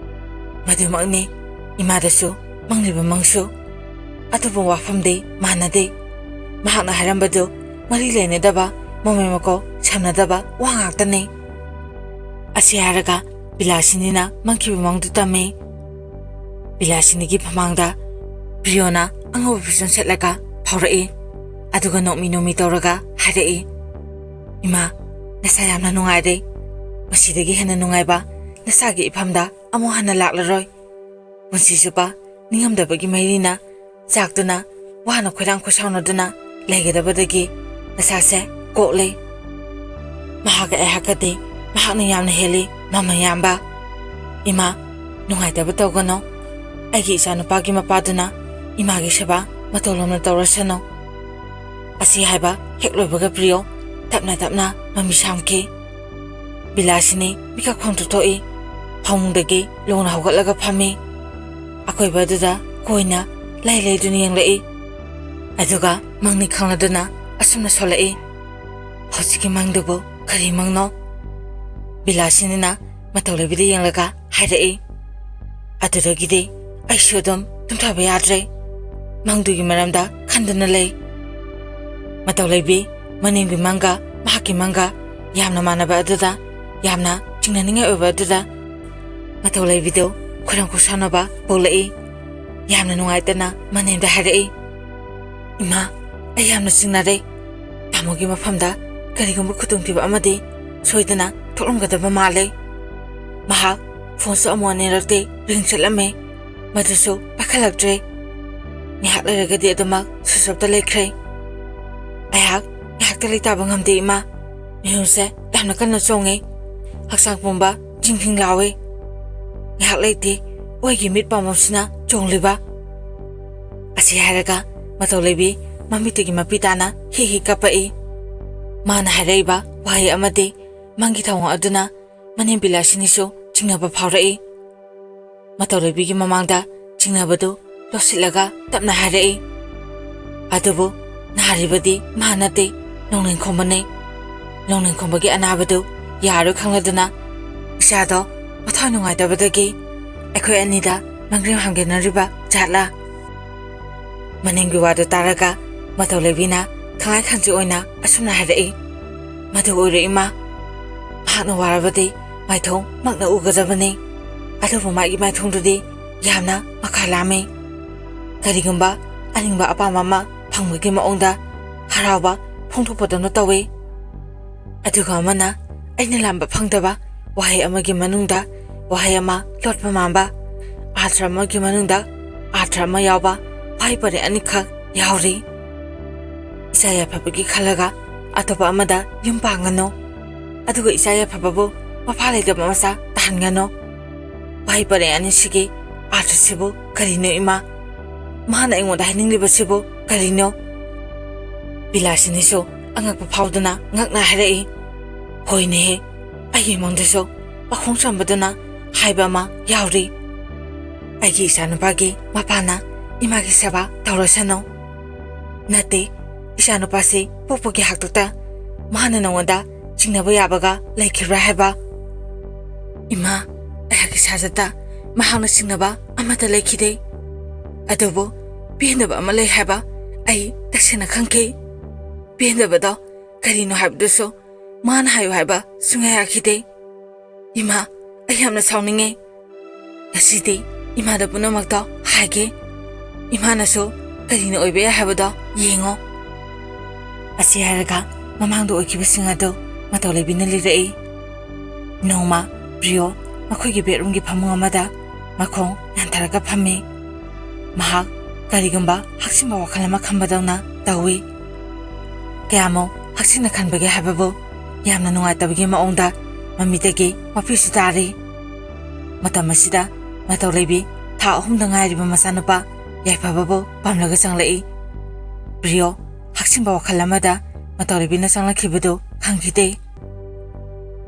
"ꯃꯗꯨꯃꯛꯅꯤ, ꯏꯃꯥꯗꯁꯨ ꯃꯪꯂꯤꯕ ꯃꯪꯁꯨ꯫ ꯑꯗꯨꯕꯨ ꯋꯥꯐꯝꯗꯤ ꯃꯥꯟꯅꯗꯦ꯫ ꯃꯍꯥꯛꯅ ꯍꯥꯏꯔꯝꯕꯗꯨ ꯃꯔꯤ ꯂꯩꯅꯗꯕ, ꯃꯃꯩ ꯃꯀꯣꯛ ꯁꯝꯅꯗꯕ ꯋꯥ ꯉꯥꯛꯇꯅꯤ꯫" ꯑꯁꯤ ꯍꯥꯏꯔꯒ ꯕꯤꯂꯥꯁꯤꯅꯤꯅ ꯃꯪꯈꯤꯕ ꯃꯪꯗꯨ ꯇꯝꯃꯤ꯫ ꯕꯤꯂꯥꯁꯤꯅꯤꯒꯤ ꯃꯃꯥꯡꯗ ꯄ꯭ꯔꯤꯌꯣꯅ ꯑꯉꯧꯕ ꯐꯤꯖꯣꯜ ꯁꯦꯠꯂꯒ ꯐꯥꯎꯔꯛꯏ꯫ ꯑꯗꯨꯒ ꯅꯣꯛꯃꯤ ꯅꯣꯛꯃꯤ ꯇꯧꯔꯒ ꯍꯥꯏꯔꯛꯏ, "ꯏꯃꯥ, ꯅꯁꯥ ꯌꯥꯝꯅ ꯅꯨꯡꯉꯥꯏꯔꯦ꯫ ꯃꯁꯤꯗꯒꯤ ꯍꯦꯟꯅ ꯅꯨꯡꯉꯥꯏꯕ ꯅꯁꯥꯒꯤ ꯏꯐꯝꯗ ꯑꯃꯨꯛ ꯍꯟꯅ ꯂꯥꯛꯂꯔꯣꯏ꯫ ꯄꯨꯟꯁꯤ ꯆꯨꯞꯄ ꯅꯤꯡꯉꯝꯗꯕꯒꯤ ꯃꯩꯔꯤꯅ ꯆꯥꯛꯇꯨꯅ ꯋꯥꯅ ꯈꯣꯏꯔꯥꯡ ꯈꯣꯏꯁꯥꯎꯅꯗꯨꯅ ꯂꯩꯒꯗꯕꯗꯒꯤ ꯅꯁꯥꯁꯦ ꯀꯣꯛꯂꯦ꯫ ꯃꯍꯥꯛꯀ ꯑꯩꯍꯥꯛꯀꯗꯤ ꯃꯍꯥꯛꯅ ꯌꯥꯝꯅ ꯍꯦꯜꯂꯤ, ꯃꯃꯥ ꯌꯥꯝꯕ꯫ ꯏꯃꯥ, ꯅꯨꯡꯉꯥꯏꯇꯕ ꯇꯧꯒꯅꯨ꯫ ꯑꯩꯒꯤ ꯏꯆꯥꯅꯨꯄꯥꯒꯤ ꯃꯄꯥꯗꯨꯅ ꯏꯃꯥꯒꯤ ꯁꯦꯕꯥ ꯃꯇꯧ ꯂꯣꯝꯅ ꯇꯧꯔꯁꯅꯨ꯫" ꯑꯁꯤ ꯍꯥꯏꯕ ꯍꯦꯛ ꯂꯣꯏꯕꯒ ꯄ꯭ꯔꯤꯌꯣ ꯇꯞꯅ ꯇꯞꯅ ꯃꯃꯤ ꯁꯥꯝꯈꯤ꯫ ꯕꯤꯂꯥꯁꯤꯅꯤ ꯃꯤꯀꯞ ꯈꯪꯇꯣꯛ ꯊꯣꯛꯏ꯫ ꯐꯃꯨꯡꯗꯒꯤ ꯂꯣꯡꯅ ꯍꯧꯒꯠꯂꯒ ꯐꯝꯃꯤ꯫ ꯑꯀꯣꯏꯕ ꯑꯗꯨꯗ ꯀꯣꯏꯅ ꯂꯩ ꯂꯩꯗꯨꯅ ꯌꯦꯡꯂꯛꯏ꯫ ꯑꯗꯨꯒ ꯃꯪꯅꯤ ꯈꯪꯂꯗꯨꯅ ꯑꯁꯨꯝꯅ ꯁꯣꯜꯂꯛꯏ꯫ ꯍꯧꯖꯤꯛꯀꯤ ꯃꯪꯗꯨꯕꯨ ꯀꯔꯤ ꯃꯪꯅꯣ? ꯕꯤꯂꯥꯁꯤꯅꯤꯅ ꯃꯇꯧ ꯂꯩꯕꯤꯗ ꯌꯦꯡꯂꯒ ꯍꯥꯏꯔꯛꯏ꯫ ꯑꯗꯨꯗꯒꯤꯗꯤ ꯑꯩꯁꯨ ꯑꯗꯨꯝ ꯇꯨꯝꯊꯕ ꯌꯥꯗ꯭ꯔꯦ꯫ ꯃꯪꯗꯨꯒꯤ ꯃꯔꯝꯗ ꯈꯟꯗꯨꯅ ꯂꯩ꯫ ꯃꯇꯧ ꯂꯩꯕꯤ ꯃꯅꯤꯡꯒꯤ ꯃꯪꯒ ꯃꯍꯥꯛꯀꯤ ꯃꯪꯒ ꯌꯥꯝꯅ ꯃꯥꯟꯅꯕ ꯑꯗꯨꯗ, ꯌꯥꯝꯅ ꯆꯤꯡꯅꯅꯤꯡꯉꯥꯏ ꯑꯣꯏꯕ ꯑꯗꯨꯗ ꯃꯇꯧ ꯂꯩꯕꯤꯗꯨ ꯈꯣꯏꯔꯝ ꯈꯨꯁꯥꯎꯅꯕ ꯄꯣꯛꯂꯛꯏ꯫ ꯌꯥꯝꯅ ꯅꯨꯡꯉꯥꯏꯇꯅ ꯃꯅꯦꯝꯗ ꯍꯥꯏꯔꯛꯏ, "ꯏꯃꯥ, ꯑꯩ ꯌꯥꯝꯅ ꯆꯤꯡꯅꯔꯦ꯫ ꯇꯥꯃꯣꯒꯤ ꯃꯐꯝꯗ ꯀꯔꯤꯒꯨꯝꯕ ꯈꯨꯗꯣꯡꯊꯤꯕ ꯑꯃꯗꯤ ꯁꯣꯏꯗꯅ ꯊꯣꯛꯂꯝꯒꯗꯕ ꯃꯥꯜꯂꯦ꯫ ꯃꯍꯥꯛ ꯐꯣꯟꯁꯨ ꯑꯃꯨꯛ ꯑꯅꯤꯔꯛꯇꯤ ꯔꯤꯡ ꯆꯠꯂꯝꯃꯦ, ꯃꯗꯨꯁꯨ ꯄꯥꯏꯈꯠꯂꯛꯇ꯭ꯔꯦ꯫ ꯉꯥꯏꯍꯥꯛ ꯂꯩꯔꯒꯗꯤ ꯑꯗꯨꯃꯛ ꯁ꯭ꯋꯤꯆ ꯑꯣꯐꯇ ꯂꯩꯈ꯭ꯔꯦ꯫ ꯑꯩꯍꯥꯛ ꯉꯥꯏꯍꯥꯛꯇ ꯂꯩꯇꯥꯕ ꯉꯝꯗꯦ, ꯏꯃꯥ꯫ ꯃꯤꯍꯨꯟꯁꯦ ꯌꯥꯝꯅ ꯀꯟꯅ ꯆꯣꯡꯉꯦ꯫ ꯍꯛꯆꯥꯡ ꯄꯨꯝꯕ ꯖꯤꯡ ꯖꯤꯡ ꯂꯥꯎꯋꯦ꯫ ꯉꯥꯏꯍꯥꯛ ꯂꯩꯇꯦ ꯑꯩꯒꯤ ꯃꯤꯠ ꯄꯥꯝꯕꯣꯝꯁꯤꯅ ꯆꯣꯡꯂꯤꯕ"꯫ ꯑꯁꯤ ꯍꯥꯏꯔꯒ ꯃꯇꯧ ꯂꯩꯕꯤ ꯃꯃꯤꯠꯇꯒꯤ ꯃꯄꯤ ꯇꯥꯅ ꯍꯤ ꯍꯤ ꯀꯞꯄꯛꯏ꯫ ꯃꯥꯅ ꯍꯥꯏꯔꯛꯏꯕ ꯋꯥꯍꯩ ꯑꯃꯗꯤ ꯃꯪꯒꯤ ꯊꯧꯑꯣꯡ ꯑꯗꯨꯅ ꯃꯅꯦꯝ ꯕꯤꯂꯥꯁꯤꯅꯤꯁꯨ ꯆꯤꯡꯅꯕ ꯐꯥꯎꯔꯛꯏ꯫ ꯃꯇꯧ ꯂꯩꯕꯤꯒꯤ ꯃꯃꯥꯡꯗ ꯆꯤꯡꯅꯕꯗꯨ ꯂꯣꯠꯁꯤꯜꯂꯒ ꯇꯞꯅ ꯍꯥꯏꯔꯛꯏ, "ꯑꯗꯨꯕꯨ ꯅꯥꯔꯤꯕꯗꯤ ꯃꯥ ꯅꯠꯇꯦ, ꯅꯣꯡꯂꯦꯟ ꯈꯣꯝꯕꯅꯦ꯫ ꯅꯣꯡꯂꯦꯟ ꯈꯣꯝꯕꯒꯤ ꯑꯅꯥꯕꯗꯨ ꯌꯥꯔꯣꯏ ꯈꯪꯂꯗꯨꯅ ꯏꯆꯥꯗꯣ ꯃꯊ꯭ꯋꯥꯏ ꯅꯨꯡꯉꯥꯏꯇꯕꯗꯒꯤ ꯑꯩꯈꯣꯏ ꯑꯅꯤꯗ ꯃꯪꯒ꯭ꯔꯦꯝ ꯍꯥꯝꯒꯦꯅꯔꯤꯕ ꯖꯥꯠꯂꯥ?" ꯃꯅꯦꯝꯒꯤ ꯋꯥꯗꯨ ꯇꯥꯔꯒ ꯃꯇꯧ ꯂꯩꯕꯤꯅ ꯈꯪꯉꯥꯏ ꯈꯪꯖꯤ ꯑꯣꯏꯅ ꯑꯁꯨꯝꯅ ꯍꯥꯏꯔꯛꯏ, "ꯃꯗꯨ ꯑꯣꯏꯔꯣꯏ, ꯏꯃꯥ꯫ ꯃꯍꯥꯛꯅ ꯋꯥꯔꯕꯗꯤ ꯃꯥꯏꯊꯣꯡ ꯃꯛꯅ ꯎꯒꯗꯕꯅꯤ꯫ ꯑꯗꯨꯕꯨ ꯃꯥꯒꯤ ꯃꯥꯏꯊꯣꯡꯗꯨꯗꯤ ꯌꯥꯝꯅ ꯃꯈꯥ ꯂꯥꯝꯃꯤ꯫ ꯀꯔꯤꯒꯨꯝꯕ ꯑꯅꯤꯡꯕ ꯑꯄꯥꯝꯕ ꯑꯃ ꯐꯪꯕꯒꯤ ꯃꯑꯣꯡꯗ ꯍꯔꯥꯎꯕ ꯐꯣꯡꯗꯣꯛꯄꯗꯧꯅ ꯇꯧꯏ꯫ ꯑꯗꯨꯒ ꯑꯃꯅ ꯑꯩꯅ ꯂꯥꯝꯕ ꯐꯪꯗꯕ ꯋꯥꯍꯩ ꯑꯃꯒꯤ ꯃꯅꯨꯡꯗ ꯋꯥꯍꯩ ꯑꯃ ꯂꯣꯠꯄ ꯃꯥꯟꯕ, ꯑꯥꯔꯊ ꯑꯃꯒꯤ ꯃꯅꯨꯡꯗ ꯑꯥꯔꯊ ꯑꯃ ꯌꯥꯎꯕ ꯋꯥꯍꯩ ꯄꯔꯦꯡ ꯑꯅꯤꯈꯛ ꯌꯥꯎꯔꯤ꯫ ꯏꯆꯥ ꯌꯥꯏꯐꯕꯒꯤ ꯈꯜꯂꯒ ꯑꯇꯣꯞꯄ ꯑꯃꯗ ꯌꯨꯝ ꯄꯥꯟꯒꯅꯨ, ꯑꯗꯨꯒ ꯏꯆꯥ ꯌꯥꯏꯐꯕꯕꯨ ꯃꯄꯥ ꯂꯩꯇꯕ ꯃꯆꯥ ꯇꯥꯍꯟꯒꯅꯨ꯫ ꯋꯥꯍꯩ ꯄꯔꯦꯡ ꯑꯅꯤꯁꯤꯒꯤ ꯑꯥꯔꯊꯁꯤꯕꯨ ꯀꯔꯤꯅꯣ, ꯏꯃꯥ? ꯃꯥꯅ ꯑꯩꯉꯣꯟꯗ ꯍꯥꯏꯅꯤꯡꯂꯤꯕꯁꯤꯕꯨ ꯀꯔꯤꯅꯣ?" ꯕꯤꯂꯥꯁꯤꯅꯤꯁꯨ ꯑꯉꯛꯄ ꯐꯥꯎꯗꯅ ꯉꯛꯅ ꯍꯥꯏꯔꯛꯏ, "ꯍꯣꯏꯅꯦꯍꯦ, ꯑꯩꯒꯤ ꯃꯪꯗꯁꯨ ꯄꯥꯈꯣꯡ ꯆꯝꯕꯗꯨꯅ ꯍꯥꯏꯕ ꯑꯃ ꯌꯥꯎꯔꯤ꯫ ꯑꯩꯒꯤ ꯏꯆꯥꯅꯨꯄꯥꯒꯤ ꯃꯄꯥꯅ ꯏꯃꯥꯒꯤ ꯁꯦꯕꯥ ꯇꯧꯔꯁꯅꯨ, ꯅꯠꯇꯦ, ꯏꯆꯥꯅꯨꯄꯥꯁꯤ ꯄꯣꯛꯄꯒꯤ ꯍꯥꯛꯇꯛꯇ ꯃꯍꯥꯛꯅ ꯅꯉꯣꯟꯗ ꯆꯤꯡꯅꯕ ꯌꯥꯕꯒ ꯂꯩꯈꯤꯕ꯭ꯔꯥ ꯍꯥꯏꯕ? ꯏꯃꯥ, ꯑꯩꯍꯥꯛꯀꯤ ꯁꯥꯖꯠꯇ ꯃꯍꯥꯛꯅ ꯆꯤꯡꯅꯕ ꯑꯃꯠꯇ ꯂꯩꯈꯤꯗꯦ꯫ ꯑꯗꯨꯕꯨ ꯄꯦꯟꯗꯕ ꯑꯃ ꯂꯩ ꯍꯥꯏꯕ ꯑꯩ ꯇꯁꯦꯡꯅ ꯈꯪꯈꯤ꯫ ꯄꯦꯟꯗꯕꯗꯣ ꯀꯔꯤꯅꯣ ꯍꯥꯏꯕꯗꯨꯁꯨ ꯃꯥꯅ ꯍꯥꯏꯌꯨ ꯍꯥꯏꯕ ꯁꯨꯡꯌꯥ ꯌꯥꯈꯤꯗꯦ꯫ ꯏꯃꯥ, ꯑꯩ ꯌꯥꯝꯅ ꯁꯥꯎꯅꯤꯡꯉꯦ꯫ ꯉꯁꯤꯗꯤ ꯏꯃꯥꯗ ꯄꯨꯝꯅꯃꯛꯇꯣ ꯍꯥꯏꯒꯦ꯫ ꯏꯃꯥꯅꯁꯨ ꯀꯔꯤꯅ ꯑꯣꯏꯕ ꯌꯥꯏ ꯍꯥꯏꯕꯗꯣ ꯌꯦꯡꯉꯣ꯫ ꯑꯁꯤ ꯍꯥꯏꯔꯒ ꯃꯃꯥꯡꯗ ꯑꯣꯏꯈꯤꯕꯁꯤꯡ ꯑꯗꯨ ꯃꯇꯧ ꯂꯩꯕꯤꯅ ꯂꯤꯔꯛꯏ꯫ ꯅꯣꯡꯃ ꯄ꯭ꯔꯤꯌꯣ ꯃꯈꯣꯏꯒꯤ ꯕꯦꯗꯔꯨꯝꯒꯤ ꯐꯃꯨꯡ ꯑꯃꯗ ꯃꯈꯣꯡ ꯌꯥꯟꯊꯔꯒ ꯐꯝꯃꯤ꯫ ꯃꯍꯥꯛ ꯀꯔꯤꯒꯨꯝꯕ ꯍꯛꯆꯤꯟꯕ ꯋꯥꯈꯜ ꯑꯃ ꯈꯟꯕꯗꯧꯅ ꯇꯧꯏ꯫ ꯀꯌꯥꯃꯨꯛ ꯍꯛꯆꯤꯟꯅ ꯈꯟꯕꯒꯦ ꯍꯥꯏꯕꯕꯨ ꯌꯥꯝꯅ ꯅꯨꯡꯉꯥꯏꯇꯕꯒꯤ ꯃꯑꯣꯡꯗ ꯃꯃꯤꯠꯇꯒꯤ ꯃꯄꯤꯁꯨ ꯇꯥꯔꯤ꯫ ꯃꯇꯝ ꯑꯁꯤꯗ ꯃꯇꯧ ꯂꯩꯕꯤ ꯊꯥ ꯑꯍꯨꯝꯗ ꯉꯥꯏꯔꯤꯕ ꯃꯆꯥꯅꯨꯄꯥ ꯌꯥꯏꯐꯕꯕꯨ ꯄꯥꯝꯂꯒ ꯆꯪꯂꯛꯏ꯫ ꯄ꯭ꯔꯤꯌꯣ ꯍꯛꯆꯤꯟꯕ ꯋꯥꯈꯜ ꯑꯃꯗ ꯃꯇꯧ ꯂꯩꯕꯤꯅ ꯆꯪꯂꯛꯈꯤꯕꯗꯨ ꯈꯪꯈꯤꯗꯦ꯫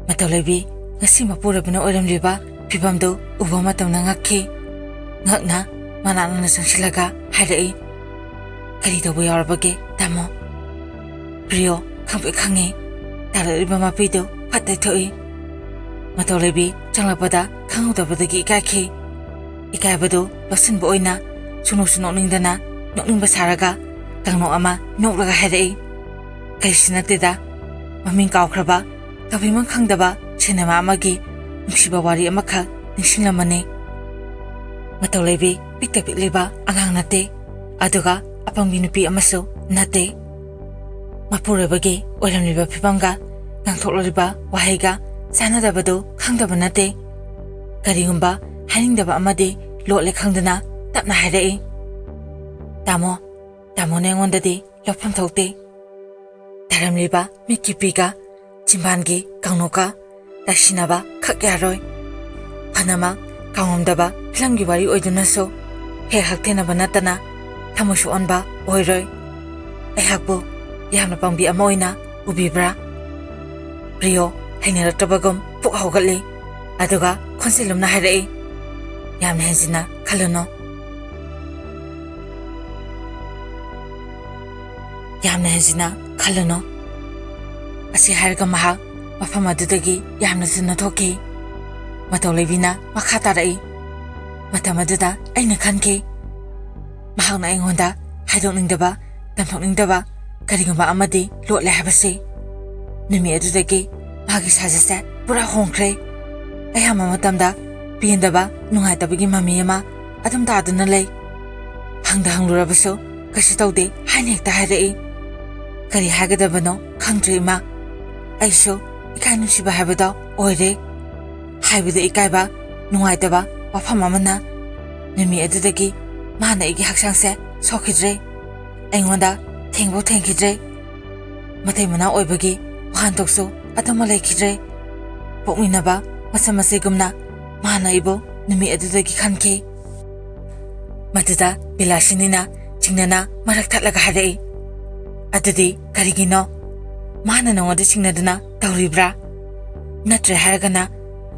ꯃꯇꯧ ꯂꯩꯕꯤ ꯉꯁꯤ ꯃꯄꯨꯔꯣꯏꯕꯅ ꯑꯣꯏꯔꯝꯂꯤꯕ ꯐꯤꯕꯝꯗꯨ ꯎꯕ ꯃꯇꯝꯗ ꯉꯛꯈꯤ꯫ ꯉꯛꯅ ꯃꯅꯥꯛ ꯅꯛꯅ ꯆꯪꯁꯤꯜꯂꯒ ꯍꯥꯏꯔꯛꯏ, "ꯀꯔꯤ ꯇꯧꯕ ꯌꯥꯎꯔꯕꯒꯦ, ꯇꯥꯃꯣ?" ꯄ꯭ꯔꯤꯌꯣ ꯈꯪꯄ꯭ꯔꯦꯛ ꯈꯪꯉꯤ꯫ ꯇꯥꯔꯛꯂꯤꯕ ꯃꯄꯤꯗꯨ ꯐꯠ ꯇꯩꯊꯣꯛꯏ꯫ ꯃꯇꯧ ꯂꯩꯕꯤ ꯆꯪꯂꯛꯄꯗ ꯈꯪꯍꯧꯗꯕꯗꯒꯤ ꯏꯀꯥꯏꯈꯤ꯫ ꯏꯀꯥꯏꯕꯗꯨ ꯂꯣꯠꯁꯤꯟꯕ ꯑꯣꯏꯅ ꯁꯨꯡꯅꯣꯛꯁꯨ ꯅꯣꯛꯅꯤꯡꯗꯅ ꯅꯣꯛꯅꯤꯡꯕ ꯁꯥꯔꯒ ꯀꯥꯡꯅꯣꯛ ꯑꯃ ꯅꯣꯛꯂꯒ ꯍꯥꯏꯔꯛꯏ, "ꯀꯔꯤꯁꯨ ꯅꯠꯇꯦꯗ, ꯃꯃꯤꯡ ꯀꯥꯎꯈ꯭ꯔꯕ ꯀꯕꯤꯃꯟ ꯈꯪꯗꯕ ꯁꯤꯅꯦꯃꯥ ꯑꯃꯒꯤ ꯅꯨꯡꯁꯤꯕ ꯋꯥꯔꯤ ꯑꯃꯈꯛ ꯅꯤꯡꯁꯤꯡꯂꯝꯕꯅꯤ꯫ ꯃꯇꯧ ꯂꯩꯕꯤ ꯄꯤꯛꯇ ꯄꯤꯛꯂꯤꯕ ꯑꯉꯥꯡ ꯅꯠꯇꯦ, ꯑꯗꯨꯒ ꯑꯄꯪꯕꯤ ꯅꯨꯄꯤ ꯑꯃꯁꯨ ꯅꯠꯇꯦ꯫ ꯃꯄꯨꯔꯣꯏꯕꯒꯤ ꯑꯣꯏꯔꯝꯂꯤꯕ ꯐꯤꯕꯝꯒ ꯉꯥꯡꯊꯣꯛꯂꯤꯕ ꯋꯥꯍꯩꯒ ꯆꯥꯟꯅꯗꯕꯗꯨ ꯈꯪꯗꯕ ꯅꯠꯇꯦ꯫ ꯀꯔꯤꯒꯨꯝꯕ ꯍꯥꯏꯅꯤꯡꯗꯕ ꯑꯃꯗꯤ ꯂꯣꯠꯂꯦ ꯈꯪꯗꯅ ꯇꯞꯅ ꯍꯥꯏꯔꯛꯏ, "ꯇꯥꯃꯣ, ꯇꯥꯃꯣꯅ ꯑꯩꯉꯣꯟꯗꯗꯤ ꯂꯧꯐꯝ ꯊꯣꯛꯇꯦ꯫ ꯇꯥꯔꯝꯂꯤꯕ ꯃꯤꯠꯀꯤꯄꯤꯒ ꯆꯤꯝꯕꯥꯟꯒꯤ ꯀꯥꯡꯅꯣꯛꯀ ꯇꯥꯏꯁꯤꯟꯅꯕ ꯈꯛ ꯌꯥꯔꯣꯏ꯫ ꯐꯅꯃꯛ ꯀꯥꯎꯉꯝꯗꯕ ꯐꯤꯂꯝꯒꯤ ꯋꯥꯔꯤ ꯑꯣꯏꯗꯨꯅꯁꯨ ꯍꯦꯛ ꯍꯛꯊꯦꯡꯅꯕ ꯅꯠꯇꯅ ꯊꯃꯣꯏ ꯁꯣꯛꯍꯟꯕ ꯑꯣꯏꯔꯣꯏ꯫ ꯑꯩꯍꯥꯛꯄꯨ ꯌꯥꯝꯅ ꯄꯪꯕꯤ ꯑꯃ ꯑꯣꯏꯅ ꯎꯕꯤꯕ꯭ꯔꯥ?" ꯄ꯭ꯔꯤꯌꯣ ꯍꯩꯅꯔꯛꯇꯕꯒꯨꯝ ꯄꯨꯛ ꯍꯧꯒꯠꯂꯤ꯫ ꯑꯗꯨꯒ ꯈꯣꯟꯖꯦꯜ ꯂꯨꯝꯅ ꯍꯥꯏꯔꯛꯏ, "ꯌꯥꯝꯅ ꯍꯦꯟꯖꯤꯟꯅ ꯈꯜꯂꯨꯅꯨ꯫ "ꯌꯥꯝꯅ ꯍꯦꯟꯖꯤꯟꯅ ꯈꯜꯂꯨꯅꯨ"꯫ ꯑꯁꯤ ꯍꯥꯏꯔꯒ ꯃꯍꯥꯛ ꯃꯐꯝ ꯑꯗꯨꯗꯒꯤ ꯌꯥꯝꯅ ꯊꯨꯅ ꯊꯣꯛꯈꯤ꯫ ꯃꯇꯧ ꯂꯩꯕꯤꯅ ꯃꯈꯥ ꯇꯥꯔꯛꯏ, "ꯃꯇꯝ ꯑꯗꯨꯗ ꯑꯩꯅ ꯈꯟꯈꯤ, ꯃꯍꯥꯛꯅ ꯑꯩꯉꯣꯟꯗ ꯍꯥꯏꯗꯣꯛꯅꯤꯡꯗꯕ, ꯇꯝꯊꯣꯛꯅꯤꯡꯗꯕ ꯀꯔꯤꯒꯨꯝꯕ ꯑꯃꯗꯤ ꯂꯣꯠꯂꯦ ꯍꯥꯏꯕꯁꯤ꯫ ꯅꯨꯃꯤꯠ ꯑꯗꯨꯗꯒꯤ ꯃꯥꯒꯤ ꯁꯥꯖꯠꯁꯦ ꯄꯨꯔꯥ ꯍꯣꯡꯈ꯭ꯔꯦ꯫ ꯑꯌꯥꯝꯕ ꯃꯇꯝꯗ ꯄꯦꯟꯗꯕ, ꯅꯨꯡꯉꯥꯏꯇꯕꯒꯤ ꯃꯃꯤ ꯑꯃ ꯑꯗꯨꯝ ꯇꯥꯗꯨꯅ ꯂꯩ꯫ ꯍꯪꯗ ꯍꯪꯂꯨꯔꯕꯁꯨ ꯀꯩꯁꯨ ꯇꯧꯗꯦ ꯍꯥꯏꯅ ꯍꯦꯛꯇ ꯍꯥꯏꯔꯛꯏ꯫ ꯀꯔꯤ ꯍꯥꯏꯒꯗꯕꯅꯣ ꯈꯪꯗ꯭ꯔꯦ ꯏꯃꯥ꯫ ꯑꯩꯁꯨ ꯏꯀꯥꯏ ꯅꯨꯡꯁꯤꯕ ꯍꯥꯏꯕꯗꯣ ꯑꯣꯏꯔꯦ꯫ ꯍꯥꯏꯕꯗ ꯏꯀꯥꯏꯕ, ꯅꯨꯡꯉꯥꯏꯇꯕ ꯋꯥꯐꯝ ꯑꯃꯅ, ꯅꯨꯃꯤꯠ ꯑꯗꯨꯗꯒꯤ ꯃꯥꯅ ꯑꯩꯒꯤ ꯍꯛꯆꯥꯡꯁꯦ ꯁꯣꯛꯈꯤꯗ꯭ꯔꯦ꯫ ꯑꯩꯉꯣꯟꯗ ꯊꯦꯡꯕꯧ ꯊꯦꯡꯈꯤꯗ꯭ꯔꯦ꯫ ꯃꯇꯩ ꯃꯅꯥꯎ ꯑꯣꯏꯕꯒꯤ ꯋꯥꯍꯟꯊꯣꯛꯁꯨ ꯑꯗꯨꯃꯛ ꯂꯩꯈꯤꯗ꯭ꯔꯦ꯫ ꯄꯣꯛꯃꯤꯟꯅꯕ ꯃꯆꯟ ꯃꯆꯦꯒꯨꯝꯅ ꯃꯥꯅ ꯑꯩꯕꯨ ꯅꯨꯃꯤꯠ ꯑꯗꯨꯗꯒꯤ ꯈꯟꯈꯤ"꯫ ꯃꯗꯨꯗ ꯕꯤꯂꯥꯁꯤꯅꯤꯅ ꯆꯤꯡꯅꯅ ꯃꯔꯛ ꯊꯠꯂꯒ ꯍꯥꯏꯔꯛꯏ, "ꯑꯗꯨꯗꯤ ꯀꯔꯤꯒꯤꯅꯣ? ꯃꯥꯅ ꯅꯉꯣꯟꯗ ꯆꯤꯡꯅꯗꯨꯅ ꯇꯧꯔꯤꯕ꯭ꯔꯥ? ꯅꯠꯇ꯭ꯔꯦ ꯍꯥꯏꯔꯒꯅ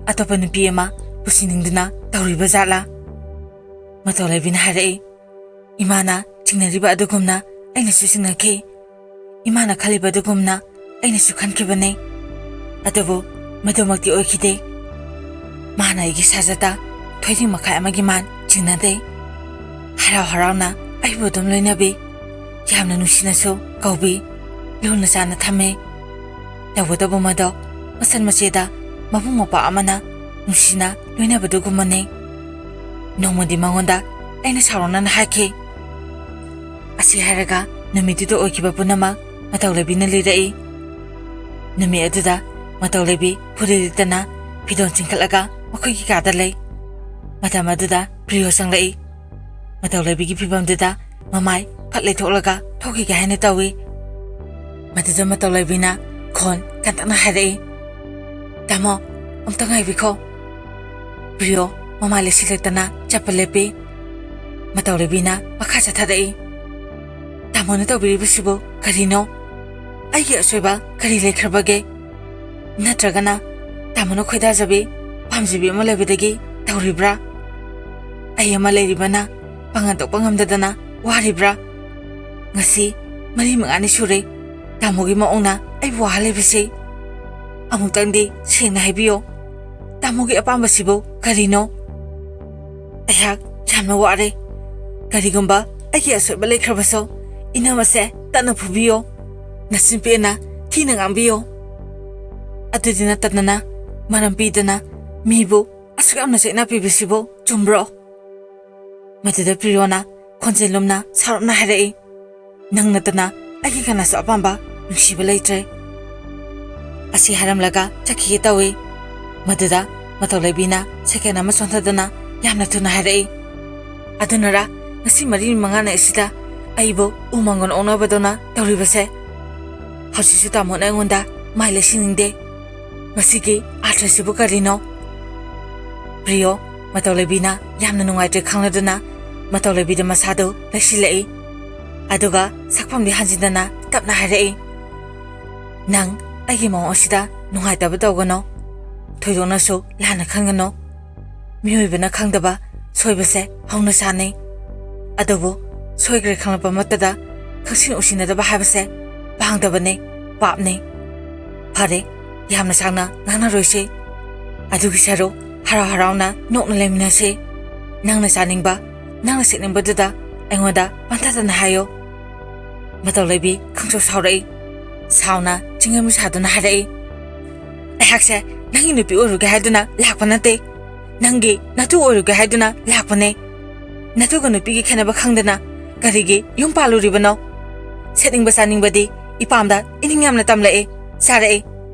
ꯑꯇꯣꯞꯄ ꯅꯨꯄꯤ ꯑꯃ ꯄꯨꯁꯤꯟꯅꯤꯡꯗꯨꯅ ꯇꯧꯔꯤꯕ ꯖꯥꯠꯂꯥ?" ꯃꯇꯧ ꯂꯩꯕꯤꯅ ꯍꯥꯏꯔꯛꯏ, "ꯏꯃꯥꯅ ꯆꯤꯡꯅꯔꯤꯕ ꯑꯗꯨꯒꯨꯝꯅ ꯑꯩꯅꯁꯨ ꯆꯤꯡꯅꯈꯤ꯫ ꯏꯃꯥꯅ ꯈꯜꯂꯤꯕ ꯑꯗꯨꯒꯨꯝꯅ ꯑꯩꯅꯁꯨ ꯈꯟꯈꯤꯕꯅꯤ꯫ ꯑꯗꯨꯕꯨ ꯃꯗꯨꯃꯛꯇꯤ ꯑꯣꯏꯈꯤꯗꯦ꯫ ꯃꯥꯅ ꯑꯩꯒꯤ ꯁꯥꯖꯠꯇ ꯊꯣꯏꯗꯤꯡ ꯃꯈꯥꯏ ꯑꯃꯒꯤ ꯃꯥꯟ ꯆꯤꯡꯅꯗꯦ꯫ ꯍꯔꯥꯎ ꯍꯔꯥꯎꯅ ꯑꯩꯕꯨ ꯑꯗꯨꯝ ꯂꯣꯏꯅꯕꯤ꯫ ꯌꯥꯝꯅ ꯅꯨꯡꯁꯤꯅꯁꯨ ꯀꯧꯕꯤ꯫ ꯂꯨꯅ ꯆꯥꯟꯅ ꯊꯝꯃꯤ꯫ ꯇꯧꯕꯇꯕꯨ ꯃꯗꯣ ꯃꯆꯟ ꯃꯆꯦꯗ ꯃꯕꯨꯡ ꯃꯧꯄ꯭ꯋꯥ ꯑꯃꯅ ꯅꯨꯡꯁꯤꯅ ꯂꯣꯏꯅꯕꯗꯨꯒꯨꯝꯕꯅꯤ꯫ ꯅꯣꯡꯃꯗꯤ ꯃꯉꯣꯟꯗ ꯑꯩꯅ ꯁꯥꯎꯔꯛꯅꯅ ꯍꯥꯏꯈꯤ"꯫ ꯑꯁꯤ ꯍꯥꯏꯔꯒ ꯅꯨꯃꯤꯠꯇꯨꯗ ꯑꯣꯏꯈꯤꯕ ꯄꯨꯝꯅꯃꯛ ꯃꯇꯧ ꯂꯩꯕꯤꯅ ꯂꯤꯔꯛꯏ꯫ ꯅꯨꯃꯤꯠ ꯑꯗꯨꯗ ꯃꯇꯧ ꯂꯩꯕꯤ ꯐꯨꯔꯤꯠ ꯂꯤꯠꯇꯅ ꯐꯤꯗꯣꯟ ꯆꯤꯡꯈꯠꯂꯒ ꯃꯈꯣꯏꯒꯤ ꯀꯥꯗ ꯂꯩ꯫ ꯃꯇꯝ ꯑꯗꯨꯗ ꯄ꯭ꯔꯤꯌꯣ ꯆꯪꯂꯛꯏ꯫ ꯃꯇꯧ ꯂꯩꯕꯤꯒꯤ ꯐꯤꯕꯝꯗꯨꯗ ꯃꯃꯥꯏ ꯐꯠ ꯂꯩꯊꯣꯛꯂꯒ ꯊꯣꯛꯈꯤꯒꯦ ꯍꯥꯏꯅ ꯇꯧꯏ꯫ ꯃꯗꯨꯗ ꯃꯇꯧ ꯂꯩꯕꯤꯅ ꯈꯣꯟ ꯀꯟꯇꯛꯅ ꯍꯥꯏꯔꯛꯏ, "ꯇꯥꯃꯣ, ꯑꯝꯇ ꯉꯥꯏꯕꯤꯈꯣ"꯫ ꯄ꯭ꯔꯤꯌꯣ ꯃꯃꯥꯏ ꯂꯩꯁꯤꯜꯂꯛꯇꯅ ꯆꯠꯄ ꯂꯦꯞꯄꯤ꯫ ꯃꯇꯧ ꯂꯩꯕꯤꯅ ꯃꯈꯥ ꯆꯠꯊꯔꯛꯏ, "ꯇꯥꯃꯣꯅ ꯇꯧꯕꯤꯔꯤꯕꯁꯤꯕꯨ ꯀꯔꯤꯅꯣ? ꯑꯩꯒꯤ ꯑꯁꯣꯏꯕ ꯀꯔꯤ ꯂꯩꯈ꯭ꯔꯕꯒꯦ? ꯅꯠꯇ꯭ꯔꯒꯅ ꯇꯥꯃꯣꯅ ꯈꯣꯏꯗꯥꯖꯕꯤ, ꯄꯥꯝꯖꯕꯤ ꯑꯃ ꯂꯩꯕꯗꯒꯤ ꯇꯧꯔꯤꯕ꯭ꯔꯥ? ꯑꯩ ꯑꯃ ꯂꯩꯔꯤꯕꯅ ꯄꯥꯡꯒꯜ ꯊꯣꯛꯄ ꯉꯝꯗꯗꯅ ꯋꯥꯔꯤꯕ꯭ꯔꯥ? ꯉꯁꯤ ꯃꯔꯤ ꯃꯉꯥꯅꯤ ꯁꯨꯔꯦ ꯇꯥꯃꯣꯒꯤ ꯃꯑꯣꯡꯅ ꯑꯩꯕꯨ ꯋꯥꯍꯜꯂꯤꯕꯁꯤ꯫ ꯑꯃꯨꯛꯇꯪꯗꯤ ꯁꯦꯡꯅ ꯍꯥꯏꯕꯤꯌꯣ, ꯇꯥꯃꯣꯒꯤ ꯑꯄꯥꯝꯕꯁꯤꯕꯨ ꯀꯔꯤꯅꯣ? ꯑꯩꯍꯥꯛ ꯌꯥꯝꯅ ꯋꯥꯔꯦ꯫ ꯀꯔꯤꯒꯨꯝꯕ ꯑꯩꯒꯤ ꯑꯁꯣꯏꯕ ꯂꯩꯈ꯭ꯔꯕꯁꯨ, ꯏꯅꯝꯃꯁꯦ ꯇꯠꯅ ꯐꯨꯕꯤꯌꯣ, ꯅꯆꯤꯟ ꯄꯦꯟꯅ ꯊꯤꯅ ꯉꯥꯡꯕꯤꯌꯣ꯫ ꯑꯗꯨꯗꯤ ꯅꯠꯇꯅ ꯃꯔꯝ ꯄꯤꯗꯅ ꯃꯤꯕꯨ ꯑꯁꯨꯛ ꯌꯥꯝꯅ ꯆꯩꯅ ꯄꯤꯕꯁꯤꯕꯨ ꯆꯨꯝꯕ꯭ꯔꯣ? ꯃꯗꯨꯗ ꯄ꯭ꯔꯤꯌꯣꯅ ꯈꯣꯟꯖꯦꯜ ꯂꯨꯝꯅ ꯁꯥꯎꯔꯞꯅ ꯍꯥꯏꯔꯛꯏ, "ꯅꯪ ꯅꯠꯇꯅ ꯑꯩꯒꯤ ꯀꯅꯥꯁꯨ ꯑꯄꯥꯝꯕ ꯅꯨꯡꯁꯤꯕ ꯂꯩꯇ꯭ꯔꯦ"꯫ ꯑꯁꯤ ꯍꯥꯏꯔꯝꯂꯒ ꯆꯠꯈꯤꯒꯦ ꯇꯧꯏ꯫ ꯃꯗꯨꯗ ꯃꯇꯧ ꯂꯩꯕꯤꯅ ꯁꯦꯀꯦꯟ ꯑꯃ ꯆꯣꯟꯊꯗꯅ ꯌꯥꯝꯅ ꯊꯨꯅ ꯍꯥꯏꯔꯛꯏ, "ꯑꯗꯨꯅꯔ ꯉꯁꯤ ꯃꯔꯤ ꯃꯉꯥꯅꯤ ꯑꯁꯤꯗ ꯑꯩꯕꯨ ꯎꯃꯪꯒꯣꯟ ꯑꯣꯛꯅꯕꯗꯧꯅ ꯇꯧꯔꯤꯕꯁꯦ? ꯍꯧꯖꯤꯛꯁꯨ ꯇꯥꯃꯣꯅ ꯑꯩꯉꯣꯟꯗ ꯃꯥꯏ ꯂꯩꯁꯤꯟꯅꯤꯡꯗꯦ꯫ ꯃꯁꯤꯒꯤ ꯑꯥꯔꯊꯁꯤꯕꯨ ꯀꯔꯤꯅꯣ?" ꯄ꯭ꯔꯤꯌꯣ, ꯃꯇꯧ ꯂꯩꯕꯤꯅ ꯌꯥꯝꯅ ꯅꯨꯡꯉꯥꯏꯇ꯭ꯔꯦ ꯈꯪꯂꯗꯨꯅ ꯃꯇꯧ ꯂꯩꯕꯤꯗ ꯃꯁꯥꯗꯨ ꯂꯩꯁꯤꯜꯂꯛꯏ꯫ ꯑꯗꯨꯒ ꯁꯛꯐꯝꯗꯤ ꯍꯟꯖꯤꯟꯗꯅ ꯇꯞꯅ ꯍꯥꯏꯔꯛꯏ, "ꯅꯪ ꯑꯩꯒꯤ ꯃꯑꯣꯡ ꯑꯁꯤꯗ ꯅꯨꯡꯉꯥꯏꯇꯕ ꯇꯧꯒꯅꯨ꯫ ꯊꯣꯏꯗꯣꯛꯅꯁꯨ ꯂꯥꯟꯅ ꯈꯟꯒꯅꯨ꯫ ꯃꯤꯑꯣꯏꯕꯅ ꯈꯪꯗꯕ ꯁꯣꯏꯕꯁꯦ ꯍꯧꯅ ꯁꯥꯅꯤ꯫ ꯑꯗꯨꯕꯨ ꯁꯣꯏꯈ꯭ꯔꯦ ꯈꯪꯂꯛꯄ ꯃꯛꯇꯗ ꯈꯪꯁꯤꯟ ꯎꯁꯤꯟꯅꯗꯕ ꯍꯥꯏꯕꯁꯦ ꯄꯥꯡꯗꯕꯅꯤ, ꯄꯥꯞꯅꯤ꯫ ꯐꯔꯦ, ꯌꯥꯝꯅ ꯁꯥꯡꯅ ꯉꯥꯡꯅꯔꯣꯏꯁꯤ꯫ ꯑꯗꯨꯒꯤ ꯁꯔꯨꯛ ꯍꯔꯥꯎ ꯍꯔꯥꯎꯅ ꯅꯣꯛꯅ ꯂꯩꯃꯤꯟꯅꯁꯤ꯫ ꯅꯪꯅ ꯆꯥꯅꯤꯡꯕ, ꯅꯪꯅ ꯁꯦꯠꯅꯤꯡꯕꯗꯨꯗ ꯑꯩꯉꯣꯟꯗ ꯄꯟꯊꯗꯅ ꯍꯥꯏꯌꯨ"꯫ ꯃꯇꯧ ꯂꯩꯕꯤ ꯈꯪꯁꯥꯎ ꯁꯥꯎꯔꯛꯏ꯫ ꯁꯥꯎꯅ ꯆꯤꯡꯉꯝ ꯁꯥꯗꯨꯅ ꯍꯥꯏꯔꯛꯏ, "ꯑꯩꯍꯥꯛꯁꯦ ꯅꯪꯒꯤ ꯅꯨꯄꯤ ꯑꯣꯏꯔꯨꯒꯦ ꯍꯥꯏꯗꯨꯅ ꯂꯥꯛꯄ ꯅꯠꯇꯦ꯫ ꯅꯪꯒꯤ ꯅꯇꯨ ꯑꯣꯏꯔꯨꯒꯦ ꯍꯥꯏꯗꯨꯅ ꯂꯥꯛꯄꯅꯦ꯫ ꯅꯇꯨꯒ ꯅꯨꯄꯤꯒꯤ ꯈꯦꯠꯅꯕ ꯈꯪꯗꯅ ꯀꯔꯤꯒꯤ ꯌꯨꯝ ꯄꯥꯜꯂꯨꯔꯤꯕꯅꯣ? ꯁꯦꯠꯅꯤꯡꯕ ꯆꯥꯅꯤꯡꯕꯗꯤ ꯏꯄꯥꯝꯗ ꯏꯅꯤꯡ ꯌꯥꯝꯅ ꯇꯝꯂꯛꯑꯦ, ꯆꯥꯔꯛꯑꯦ꯫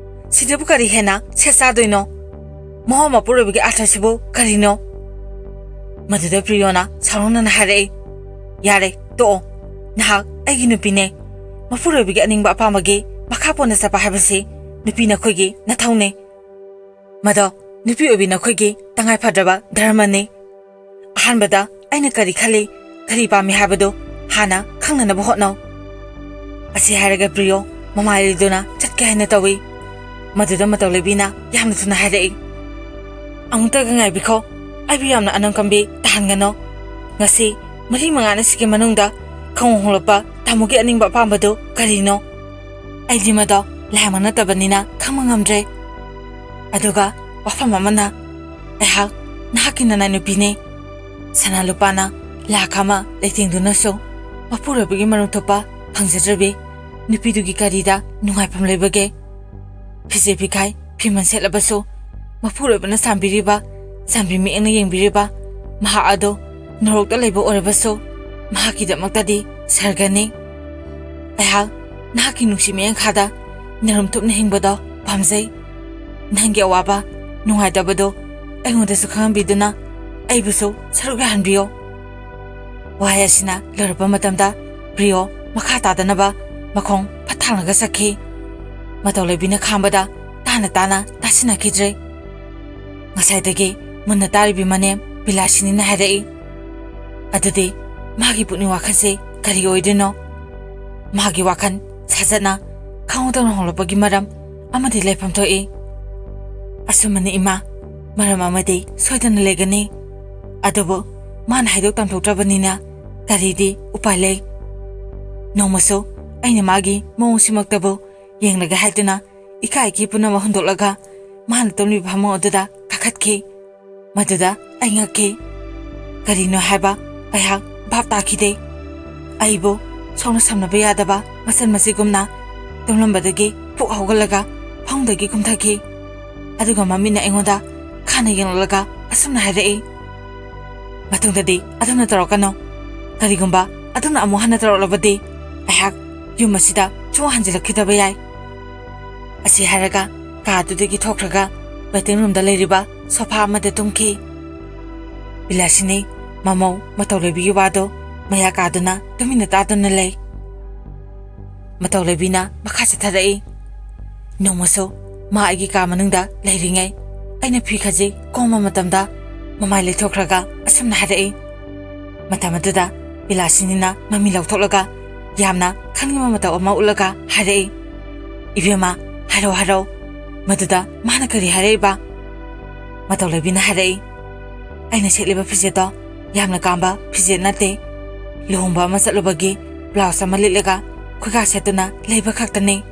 ꯁꯤꯗꯕꯨ ꯀꯔꯤ ꯍꯦꯟꯅ ꯁꯦꯠ ꯆꯥꯗꯣꯏꯅꯣ? ꯃꯋꯥ ꯃꯄꯨꯔꯣꯏꯕꯒꯤ ꯑꯥꯔꯊꯁꯤꯕꯨ ꯀꯔꯤꯅꯣ?" ꯃꯗꯨꯗ ꯄ꯭ꯔꯤꯌꯣꯅ ꯁꯥꯎꯔꯧꯅꯅ ꯍꯥꯏꯔꯛꯏ, "ꯌꯥꯔꯦ, ꯇꯣꯛꯑꯣ꯫ ꯅꯍꯥꯛ ꯑꯩꯒꯤ ꯅꯨꯄꯤꯅꯦ꯫ ꯃꯄꯨꯔꯣꯏꯕꯒꯤ ꯑꯅꯤꯡꯕ ꯑꯄꯥꯝꯕꯒꯤ ꯃꯈꯥ ꯄꯣꯟꯅ ꯆꯠꯄ ꯍꯥꯏꯕꯁꯤ ꯅꯨꯄꯤ ꯅꯈꯣꯏꯒꯤ ꯅꯊꯧꯅꯦ꯫ ꯃꯗꯣ ꯅꯨꯄꯤ ꯑꯣꯏꯕꯤ ꯅꯈꯣꯏꯒꯤ ꯇꯉꯥꯏ ꯐꯗ꯭ꯔꯕ ꯙꯔꯃꯅꯤ꯫ ꯑꯍꯥꯟꯕꯗ ꯑꯩꯅ ꯀꯔꯤ ꯈꯜꯂꯤ, ꯀꯔꯤ ꯄꯥꯝꯃꯤ ꯍꯥꯏꯕꯗꯨ ꯍꯥꯟꯅ ꯈꯪꯅꯅꯕ ꯍꯣꯠꯅꯧ"꯫ ꯑꯁꯤ ꯍꯥꯏꯔꯒ ꯄ꯭ꯔꯤꯌꯣ ꯃꯃꯥꯏ ꯂꯩꯗꯨꯅ ꯆꯠꯀꯦ ꯍꯥꯏꯅ ꯇꯧꯏ꯫ ꯃꯗꯨꯗ ꯃꯇꯧ ꯂꯩꯕꯤꯅ ꯌꯥꯝꯅ ꯊꯨꯅ ꯍꯥꯏꯔꯛꯏ, "ꯑꯃꯨꯛꯇꯒ ꯉꯥꯏꯕꯤꯈꯣ, ꯑꯩꯕꯨ ꯌꯥꯝꯅ ꯑꯅꯝ ꯀꯝꯕꯤ ꯇꯥꯍꯟꯒꯅꯨ꯫ ꯉꯁꯤ ꯃꯔꯤ ꯃꯉꯥꯅꯤꯁꯤꯒꯤ ꯃꯅꯨꯡꯗ ꯈꯪꯍꯣꯡ ꯍꯣꯡꯂꯛꯄ ꯇꯥꯃꯣꯒꯤ ꯑꯅꯤꯡꯕ ꯑꯄꯥꯝꯕꯗꯨ ꯀꯔꯤꯅꯣ? ꯑꯩꯗꯤ ꯃꯗꯣ ꯂꯥꯏꯃꯛ ꯅꯠꯇꯕꯅꯤꯅ ꯈꯪꯕ ꯉꯝꯗ꯭ꯔꯦ꯫ ꯑꯗꯨꯒ ꯋꯥꯐꯝ ꯑꯃꯅ, ꯑꯩꯍꯥꯛ ꯅꯍꯥꯛꯀꯤ ꯅꯅꯥꯏ ꯅꯨꯄꯤꯅꯤ꯫ ꯁꯅꯥ ꯂꯨꯄꯥꯅ ꯂꯥꯈ ꯑꯃ ꯂꯩꯇꯦꯡꯗꯨꯅꯁꯨ ꯃꯄꯨꯔꯣꯏꯕꯒꯤ ꯃꯔꯨꯝ ꯊꯣꯛꯄ ꯐꯪꯖꯗ꯭ꯔꯕꯤ ꯅꯨꯄꯤꯗꯨꯒꯤ ꯀꯔꯤꯗ ꯅꯨꯡꯉꯥꯏꯐꯝ ꯂꯩꯕꯒꯦ? ꯐꯤꯖꯦ ꯐꯤꯈꯥꯏ ꯐꯤꯃꯟ ꯁꯦꯠꯂꯕꯁꯨ, ꯃꯄꯨꯔꯣꯏꯕꯅ ꯆꯥꯟꯕꯤꯔꯤꯕ, ꯆꯥꯟꯕꯤ ꯃꯤꯠꯌꯦꯡꯅ ꯌꯦꯡꯕꯤꯔꯤꯕ ꯃꯍꯥꯛ ꯑꯗꯣ ꯅꯣꯔꯣꯛꯇ ꯂꯩꯕ ꯑꯣꯏꯔꯕꯁꯨ, ꯃꯍꯥꯛꯀꯤꯗꯃꯛꯇꯗꯤ ꯁꯔꯒꯅꯤ꯫ ꯑꯩꯍꯥꯛ ꯅꯍꯥꯛꯀꯤ ꯅꯨꯡꯁꯤ ꯃꯤꯠꯌꯦꯡꯈꯥꯗ ꯅꯔꯨꯝ ꯊꯨꯞꯅ ꯍꯤꯡꯕꯗꯣ ꯄꯥꯝꯖꯩ꯫ ꯅꯪꯒꯤ ꯑꯋꯥꯕ, ꯅꯨꯡꯉꯥꯏꯇꯕꯗꯣ ꯑꯩꯉꯣꯟꯗꯁꯨ ꯈꯪꯍꯟꯕꯤꯗꯨꯅ ꯑꯩꯕꯨꯁꯨ ꯁꯔꯨꯛ ꯌꯥꯍꯟꯕꯤꯌꯣ꯫ ꯋꯥꯍꯩ ꯑꯁꯤꯅ ꯂꯣꯏꯔꯛꯄ ꯃꯇꯝꯗ ꯄ꯭ꯔꯤꯌꯣ ꯃꯈꯥ ꯇꯥꯗꯅꯕ ꯃꯈꯣꯡ ꯐꯠ ꯊꯥꯡꯂꯒ ꯆꯠꯈꯤ꯫ ꯃꯇꯧ ꯂꯩꯕꯤꯅ ꯈꯥꯝꯕꯗ ꯇꯥꯅ ꯇꯥꯅ ꯇꯥꯁꯤꯟꯅꯈꯤꯗ꯭ꯔꯦ꯫ ꯉꯁꯥꯏꯗꯒꯤ ꯃꯨꯟꯅ ꯇꯥꯔꯤꯕꯤ ꯃꯅꯦꯝ ꯕꯤꯂꯥꯁꯤꯅꯤꯅ ꯍꯥꯏꯔꯛꯏ꯫ ꯑꯗꯨꯗꯤ ꯃꯥꯒꯤ ꯄꯨꯛꯅꯤꯡ ꯋꯥꯈꯜꯁꯦ ꯀꯔꯤ ꯑꯣꯏꯗꯣꯏꯅꯣ? ꯃꯥꯒꯤ ꯋꯥꯈꯜ ꯁꯥꯖꯠꯅ ꯈꯪꯍꯧꯗꯅ ꯍꯣꯡꯂꯛꯄꯒꯤ ꯃꯔꯝ ꯑꯃꯗꯤ ꯂꯩꯐꯝ ꯊꯣꯛꯏ꯫ ꯑꯆꯨꯝꯕꯅꯤ ꯏꯃꯥ, ꯃꯔꯝ ꯑꯃꯗꯤ ꯁꯣꯏꯗꯅ ꯂꯩꯒꯅꯤ꯫ ꯑꯗꯨꯕꯨ ꯃꯥꯅ ꯍꯥꯏꯗꯣꯛ ꯇꯝꯊꯣꯛꯇ꯭ꯔꯕꯅꯤꯅ ꯀꯔꯤꯗꯤ ꯎꯄꯥꯏ ꯂꯩ? ꯅꯣꯡꯃꯁꯨ ꯑꯩꯅ ꯃꯥꯒꯤ ꯃꯑꯣꯡꯁꯤꯃꯛꯇꯕꯨ ꯌꯦꯡꯂꯒꯦ ꯍꯥꯏꯗꯨꯅ ꯏꯀꯥꯏ ꯏꯀꯤ ꯄꯨꯝꯅꯃꯛ ꯍꯨꯟꯗꯣꯛꯂꯒ ꯃꯥꯅ ꯇꯨꯝꯂꯤꯕ ꯐꯃꯨꯡ ꯑꯗꯨꯗ ꯀꯥꯈꯠꯈꯤ꯫ ꯃꯗꯨꯗ ꯑꯩ ꯉꯛꯈꯤ꯫ ꯀꯔꯤꯅꯣ ꯍꯥꯏꯕ ꯑꯩꯍꯥꯛ ꯚꯥꯞ ꯇꯥꯈꯤꯗꯦ꯫ ꯑꯩꯕꯨ ꯁꯣꯛꯅ ꯁꯝꯅꯕ ꯌꯥꯗꯕ ꯃꯆꯟ ꯃꯆꯤꯒꯨꯝꯅ ꯇꯨꯝꯂꯝꯕꯗꯒꯤ ꯄꯨꯛ ꯍꯧꯒꯠꯂꯒ ꯐꯃꯨꯡꯗꯒꯤ ꯀꯨꯝꯊꯈꯤ꯫ ꯑꯗꯨꯒ ꯃꯃꯤꯠꯅ ꯑꯩꯉꯣꯟꯗ ꯈꯥꯅ ꯌꯦꯡꯂꯛꯂꯒ ꯑꯁꯨꯝꯅ ꯍꯥꯏꯔꯛꯏ, "ꯃꯇꯨꯡꯗꯗꯤ ꯑꯗꯨꯝꯅ ꯇꯧꯔꯛꯀꯅꯨ꯫ ꯀꯔꯤꯒꯨꯝꯕ ꯑꯗꯨꯝꯅ ꯑꯃꯨꯛ ꯍꯟꯅ ꯇꯧꯔꯛꯂꯕꯗꯤ ꯑꯩꯍꯥꯛ ꯌꯨꯝ ꯑꯁꯤꯗ ꯁꯨꯡꯍꯟ ꯍꯟꯖꯤꯜꯂꯛꯈꯤꯗꯕ ꯌꯥꯏ"꯫ ꯑꯁꯤ ꯍꯥꯏꯔꯒ ꯀꯥ ꯑꯗꯨꯗꯒꯤ ꯊꯣꯛꯈ꯭ꯔꯒ ꯋꯦꯇꯤꯡ ꯔꯨꯝꯗ ꯂꯩꯔꯤꯕ ꯁꯣꯐꯥ ꯑꯃꯗ ꯇꯨꯝꯈꯤ꯫ ꯕꯤꯂꯥꯁꯤꯅꯤ ꯃꯃꯧ ꯃꯇꯧ ꯂꯩꯕꯤꯒꯤ ꯋꯥꯗꯨ ꯃꯌꯥ ꯀꯥꯗꯨꯅ ꯇꯨꯃꯤꯟꯅ ꯇꯥꯗꯨꯅ ꯂꯩ꯫ ꯃꯇꯧ ꯂꯩꯕꯤꯅ ꯃꯈꯥ ꯆꯠꯊꯔꯛꯏ, "ꯅꯣꯡꯃꯁꯨ ꯃꯥ ꯑꯩꯒꯤ ꯀꯥ ꯃꯅꯨꯡꯗ ꯂꯩꯔꯤꯉꯩ ꯑꯩꯅ ꯐꯤ ꯈꯖꯤꯛ ꯀꯣꯝꯕ ꯃꯇꯝꯗ ꯃꯃꯥꯏ ꯂꯩꯊꯣꯛꯈ꯭ꯔꯒ ꯑꯁꯨꯝꯅ ꯍꯥꯏꯔꯛꯏ"꯫ ꯃꯇꯝ ꯑꯗꯨꯗ ꯕꯤꯂꯥꯁꯤꯅꯤꯅ ꯃꯃꯤ ꯂꯧꯊꯣꯛꯂꯒ ꯌꯥꯝꯅ ꯈꯟꯅꯤꯡꯕ ꯃꯇꯧ ꯑꯃ ꯎꯠꯂꯒ ꯍꯥꯏꯔꯛꯏ, "ꯏꯕꯦꯝꯃ, ꯍꯥꯏꯔꯣ, ꯍꯥꯏꯔꯣ"꯫ ꯃꯗꯨꯗ ꯃꯥꯅ ꯀꯔꯤ ꯍꯥꯏꯔꯛꯏꯕ? ꯃꯇꯧ ꯂꯩꯕꯤꯅ ꯍꯥꯏꯔꯛꯏ, "ꯑꯩꯅ ꯁꯦꯠꯂꯤꯕ ꯐꯤꯖꯦꯠꯇꯣ ꯌꯥꯝꯅ ꯀꯥꯝꯕ ꯐꯤꯖꯦꯠ ꯅꯠꯇꯦ꯫ ꯂꯨꯍꯣꯡꯕ ꯑꯃ ꯆꯠꯂꯨꯕꯒꯤ ꯕ꯭ꯂꯥꯎꯁ ꯑꯃ ꯂꯤꯠꯂꯒ ꯈꯨꯒꯥ ꯁꯦꯠꯇꯨꯅ ꯂꯩꯕ ꯈꯛꯇꯅꯤ꯫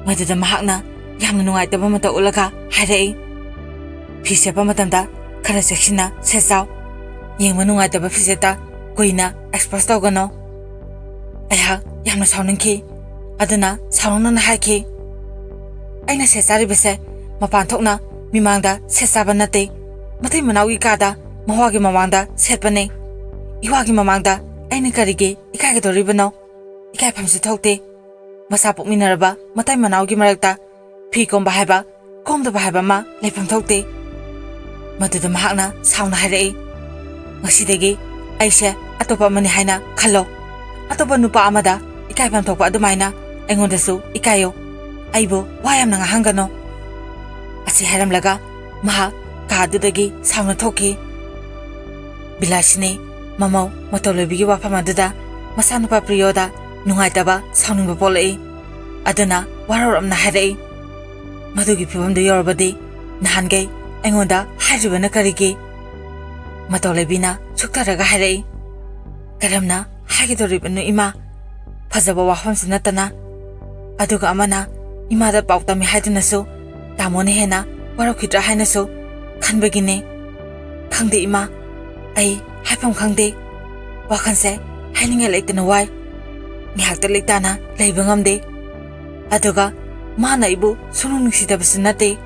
ꯃꯗꯨꯗ ꯃꯍꯥꯛꯅ ꯌꯥꯝꯅ ꯅꯨꯡꯉꯥꯏꯇꯕ ꯃꯇꯧ ꯎꯠꯂꯒ ꯍꯥꯏꯔꯛꯏ, "ꯐꯤ ꯁꯦꯠꯄ ꯃꯇꯝꯗ ꯈꯔ ꯆꯦꯛꯁꯤꯟꯅ ꯁꯦꯠꯆꯥꯎ꯫ ꯌꯦꯡꯕ ꯅꯨꯡꯉꯥꯏꯇꯕ ꯐꯤꯖꯦꯠꯇ ꯀꯨꯏꯅ ꯑꯦꯛꯁꯄꯣꯖ ꯇꯧꯒꯅꯨ꯫" ꯑꯩꯍꯥꯛ ꯌꯥꯝꯅ ꯁꯥꯎꯅꯤꯡꯈꯤ꯫ ꯑꯗꯨꯅ ꯁꯥꯎꯅꯤꯡꯅ ꯍꯥꯏꯈꯤ, "ꯑꯩꯅ ꯁꯦꯠ ꯆꯥꯔꯤꯕꯁꯦ ꯃꯄꯥꯟ ꯊꯣꯛꯅ ꯃꯤꯃꯥꯡꯗ ꯁꯦꯠ ꯆꯥꯕ ꯅꯠꯇꯦ꯫ ꯃꯇꯩ ꯃꯅꯥꯎꯒꯤ ꯀꯥꯗ ꯃꯋꯥꯒꯤ ꯃꯃꯥꯡꯗ ꯁꯦꯠꯄꯅꯦ꯫ ꯏꯋꯥꯒꯤ ꯃꯃꯥꯡꯗ ꯑꯩꯅ ꯀꯔꯤꯒꯤ ꯏꯀꯥꯏꯒꯗꯧꯔꯤꯕꯅꯣ? ꯏꯀꯥꯏꯐꯝꯁꯨ ꯊꯣꯛꯇꯦ꯫ ꯃꯆꯥ ꯄꯣꯛꯃꯤꯟꯅꯔꯕ ꯃꯇꯩ ꯃꯅꯥꯎꯒꯤ ꯃꯔꯛꯇ ꯐꯤ ꯀꯣꯝꯕ ꯍꯥꯏꯕ, ꯀꯣꯝꯗꯕ ꯍꯥꯏꯕ ꯑꯃ ꯂꯩꯐꯝ ꯊꯣꯛꯇꯦ꯫" ꯃꯗꯨꯗ ꯃꯍꯥꯛꯅ ꯁꯥꯎꯅ ꯍꯥꯏꯔꯛꯏ, "ꯉꯁꯤꯗꯒꯤ ꯑꯩꯁꯦ ꯑꯇꯣꯞꯄ ꯑꯃꯅꯤ ꯍꯥꯏꯅ ꯈꯜꯂꯣ꯫ ꯑꯇꯣꯞꯄ ꯅꯨꯄꯥ ꯑꯃꯗ ꯏꯀꯥꯏꯐꯝ ꯊꯣꯛꯄ ꯑꯗꯨꯃꯥꯏꯅ ꯑꯩꯉꯣꯟꯗꯁꯨ ꯏꯀꯥꯏꯌꯣ꯫ ꯑꯩꯕꯨ ꯋꯥ ꯌꯥꯝꯅ ꯉꯥꯡꯍꯟꯒꯅꯨ꯫" ꯑꯁꯤ ꯍꯥꯏꯔꯝꯂꯒ ꯃꯍꯥꯛ ꯀꯥ ꯑꯗꯨꯗꯒꯤ ꯁꯥꯎꯅ ꯊꯣꯛꯈꯤ꯫ ꯕꯤꯂꯥꯁꯤꯅꯤ ꯃꯃꯧ ꯃꯇꯧ ꯂꯣꯏꯕꯤꯒꯤ ꯋꯥꯐꯝ ꯑꯗꯨꯗ ꯃꯆꯥꯅꯨꯄꯥ ꯄ꯭ꯔꯤꯌꯣꯗ ꯅꯨꯡꯉꯥꯏꯇꯕ, ꯁꯥꯎꯅꯤꯡꯕ ꯄꯣꯛꯂꯛꯏ꯫ ꯑꯗꯨꯅ ꯋꯥꯔꯧꯔꯞꯅ ꯍꯥꯏꯔꯛꯏ, "ꯃꯗꯨꯒꯤ ꯐꯤꯕꯝꯗꯨ ꯌꯧꯔꯕꯗꯤ ꯅꯍꯥꯟꯈꯩ ꯑꯩꯉꯣꯟꯗ ꯍꯥꯏꯗ꯭ꯔꯤꯕꯅ ꯀꯔꯤꯒꯤ?" ꯃꯇꯧ ꯂꯩꯕꯤꯅ ꯁꯨꯛꯊꯔꯒ ꯍꯥꯏꯔꯛꯏ, "ꯀꯔꯝꯅ ꯍꯥꯏꯒꯗꯧꯔꯤꯕꯅꯣ ꯏꯃꯥ? ꯐꯖꯕ ꯋꯥꯐꯝꯁꯨ ꯅꯠꯇꯅ꯫ ꯑꯗꯨꯒ ꯑꯃꯅ ꯏꯃꯥꯗ ꯄꯥꯎ ꯇꯝꯃꯤ ꯍꯥꯏꯗꯨꯅꯁꯨ ꯇꯥꯃꯣꯅ ꯍꯦꯟꯅ ꯋꯥꯔꯧꯈꯤꯗ꯭ꯔꯥ ꯍꯥꯏꯅꯁꯨ ꯈꯟꯕꯒꯤꯅꯦ꯫ ꯈꯪꯗꯦ ꯏꯃꯥ, ꯑꯩ ꯍꯥꯏꯐꯝ ꯈꯪꯗꯦ꯫ ꯋꯥꯈꯜꯁꯦ ꯍꯥꯏꯅꯤꯡꯉꯥꯏ ꯂꯩꯇꯅ ꯋꯥꯏ꯫ ꯉꯥꯏꯍꯥꯛꯇ ꯂꯩꯇꯥꯅ ꯂꯩꯕ ꯉꯝꯗꯦ꯫ ꯑꯗꯨꯒ ꯃꯥꯅ ꯑꯩꯕꯨ ꯁꯨꯡꯅꯨꯡ ꯅꯨꯡꯁꯤꯗꯕꯁꯨ ꯅꯠꯇꯦ꯫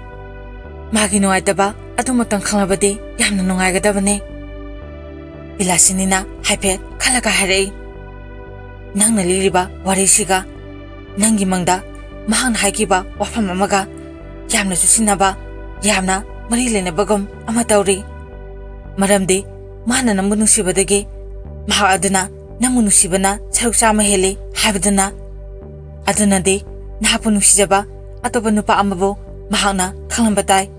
ꯃꯥꯒꯤ ꯅꯨꯡꯉꯥꯏꯇꯕ ꯑꯗꯨꯃꯛꯇꯪ ꯈꯪꯂꯕꯗꯤ ꯌꯥꯝꯅ ꯅꯨꯡꯉꯥꯏꯒꯗꯕꯅꯤ꯫" ꯕꯤꯂꯥꯁꯤꯅꯤꯅ ꯍꯥꯏꯐꯦꯠ ꯈꯜꯂꯒ ꯍꯥꯏꯔꯛꯏ, "ꯅꯪꯅ ꯂꯤꯔꯤꯕ ꯋꯥꯔꯤꯁꯤꯒ ꯅꯪꯒꯤ ꯃꯪꯗ ꯃꯍꯥꯛꯅ ꯍꯥꯏꯈꯤꯕ ꯋꯥꯐꯝ ꯑꯃꯒ ꯌꯥꯝꯅ ꯆꯨꯁꯤꯟꯅꯕ, ꯌꯥꯝꯅ ꯃꯔꯤ ꯂꯩꯅꯕꯒꯨꯝ ꯑꯃ ꯇꯧꯔꯤ꯫ ꯃꯔꯝꯗꯤ ꯃꯥꯅ ꯅꯪꯕꯨ ꯅꯨꯡꯁꯤꯕꯗꯒꯤ ꯃꯍꯥꯛ ꯑꯗꯨꯅ ꯅꯪꯕꯨ ꯅꯨꯡꯁꯤꯕꯅ ꯁꯔꯨꯛ ꯆꯥꯝꯃ ꯍꯦꯜꯂꯤ ꯍꯥꯏꯕꯗꯨꯅ꯫ ꯑꯗꯨꯅꯗꯤ ꯅꯍꯥꯛꯄꯨ ꯅꯨꯡꯁꯤꯖꯕ ꯑꯇꯣꯞꯄ ꯅꯨꯄꯥ ꯑꯃꯕꯨ ꯃꯍꯥꯛꯅ ꯈꯪꯂꯝꯕ ꯇꯥꯏ꯫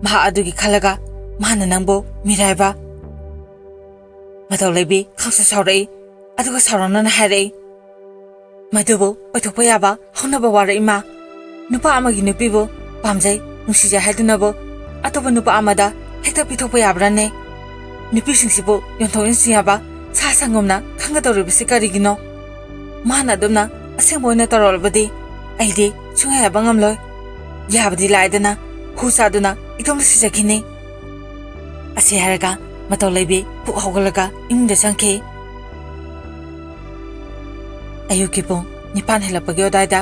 ꯃꯍꯥꯛ ꯑꯗꯨꯒꯤ ꯈꯜꯂꯒ ꯃꯥꯅ ꯅꯪꯕꯨ ꯃꯤꯔꯥꯏꯕ꯫" ꯃꯇꯧ ꯂꯩꯕꯤ ꯈꯪꯁꯥꯎ ꯁꯥꯎꯔꯛꯏ, ꯑꯗꯨꯒ ꯁꯥꯎꯔꯛꯅꯅ ꯍꯥꯏꯔꯛꯏ, "ꯃꯗꯨꯕꯨ ꯑꯣꯏꯊꯣꯛꯄ ꯌꯥꯕ ꯍꯧꯅꯕ ꯋꯥꯔꯣ ꯏꯃꯥ? ꯅꯨꯄꯥ ꯑꯃꯒꯤ ꯅꯨꯄꯤꯕꯨ ꯄꯥꯝꯖꯩ, ꯅꯨꯡꯁꯤꯖꯩ ꯍꯥꯏꯗꯨꯅꯕꯨ ꯑꯇꯣꯞꯄ ꯅꯨꯄꯥ ꯑꯃꯗ ꯍꯦꯛꯇ ꯄꯤꯊꯣꯛꯄ ꯌꯥꯕ꯭ꯔꯥꯅꯦ? ꯅꯨꯄꯤꯁꯤꯡꯁꯤꯕꯨ ꯌꯣꯟꯊꯣꯛ ꯌꯣꯟꯁꯤꯟ ꯌꯥꯕ ꯁꯥ ꯁꯪꯒꯨꯝꯅ ꯈꯪꯒꯗꯧꯔꯤꯕꯁꯤ ꯀꯔꯤꯒꯤꯅꯣ? ꯃꯥꯅ ꯑꯗꯨꯝꯅ ꯑꯁꯦꯡꯕ ꯑꯣꯏꯅ ꯇꯧꯔꯛꯂꯕꯗꯤ ꯑꯩꯗꯤ ꯁꯨꯡꯌꯥ ꯌꯥꯕ ꯉꯝꯂꯣꯏ꯫ ꯌꯥꯕꯗꯤ ꯂꯥꯏꯗꯅ ꯍꯨ ꯆꯥꯗꯨꯅ ꯏꯇꯣꯝꯇ ꯁꯤꯖꯈꯤꯅꯤ꯫ ꯑꯁꯤ ꯍꯥꯏꯔꯒ ꯃꯇꯧ ꯂꯩꯕꯤ ꯄꯨꯛ ꯍꯧꯒꯠꯂꯒ ꯏꯃꯨꯡꯗ ꯆꯪꯈꯤ꯫ ꯑꯌꯨꯛꯀꯤ ꯄꯨꯡ ꯅꯤꯄꯥꯟ ꯍꯦꯜꯂꯛꯄꯒꯤ ꯑꯗꯨꯋꯥꯏꯗ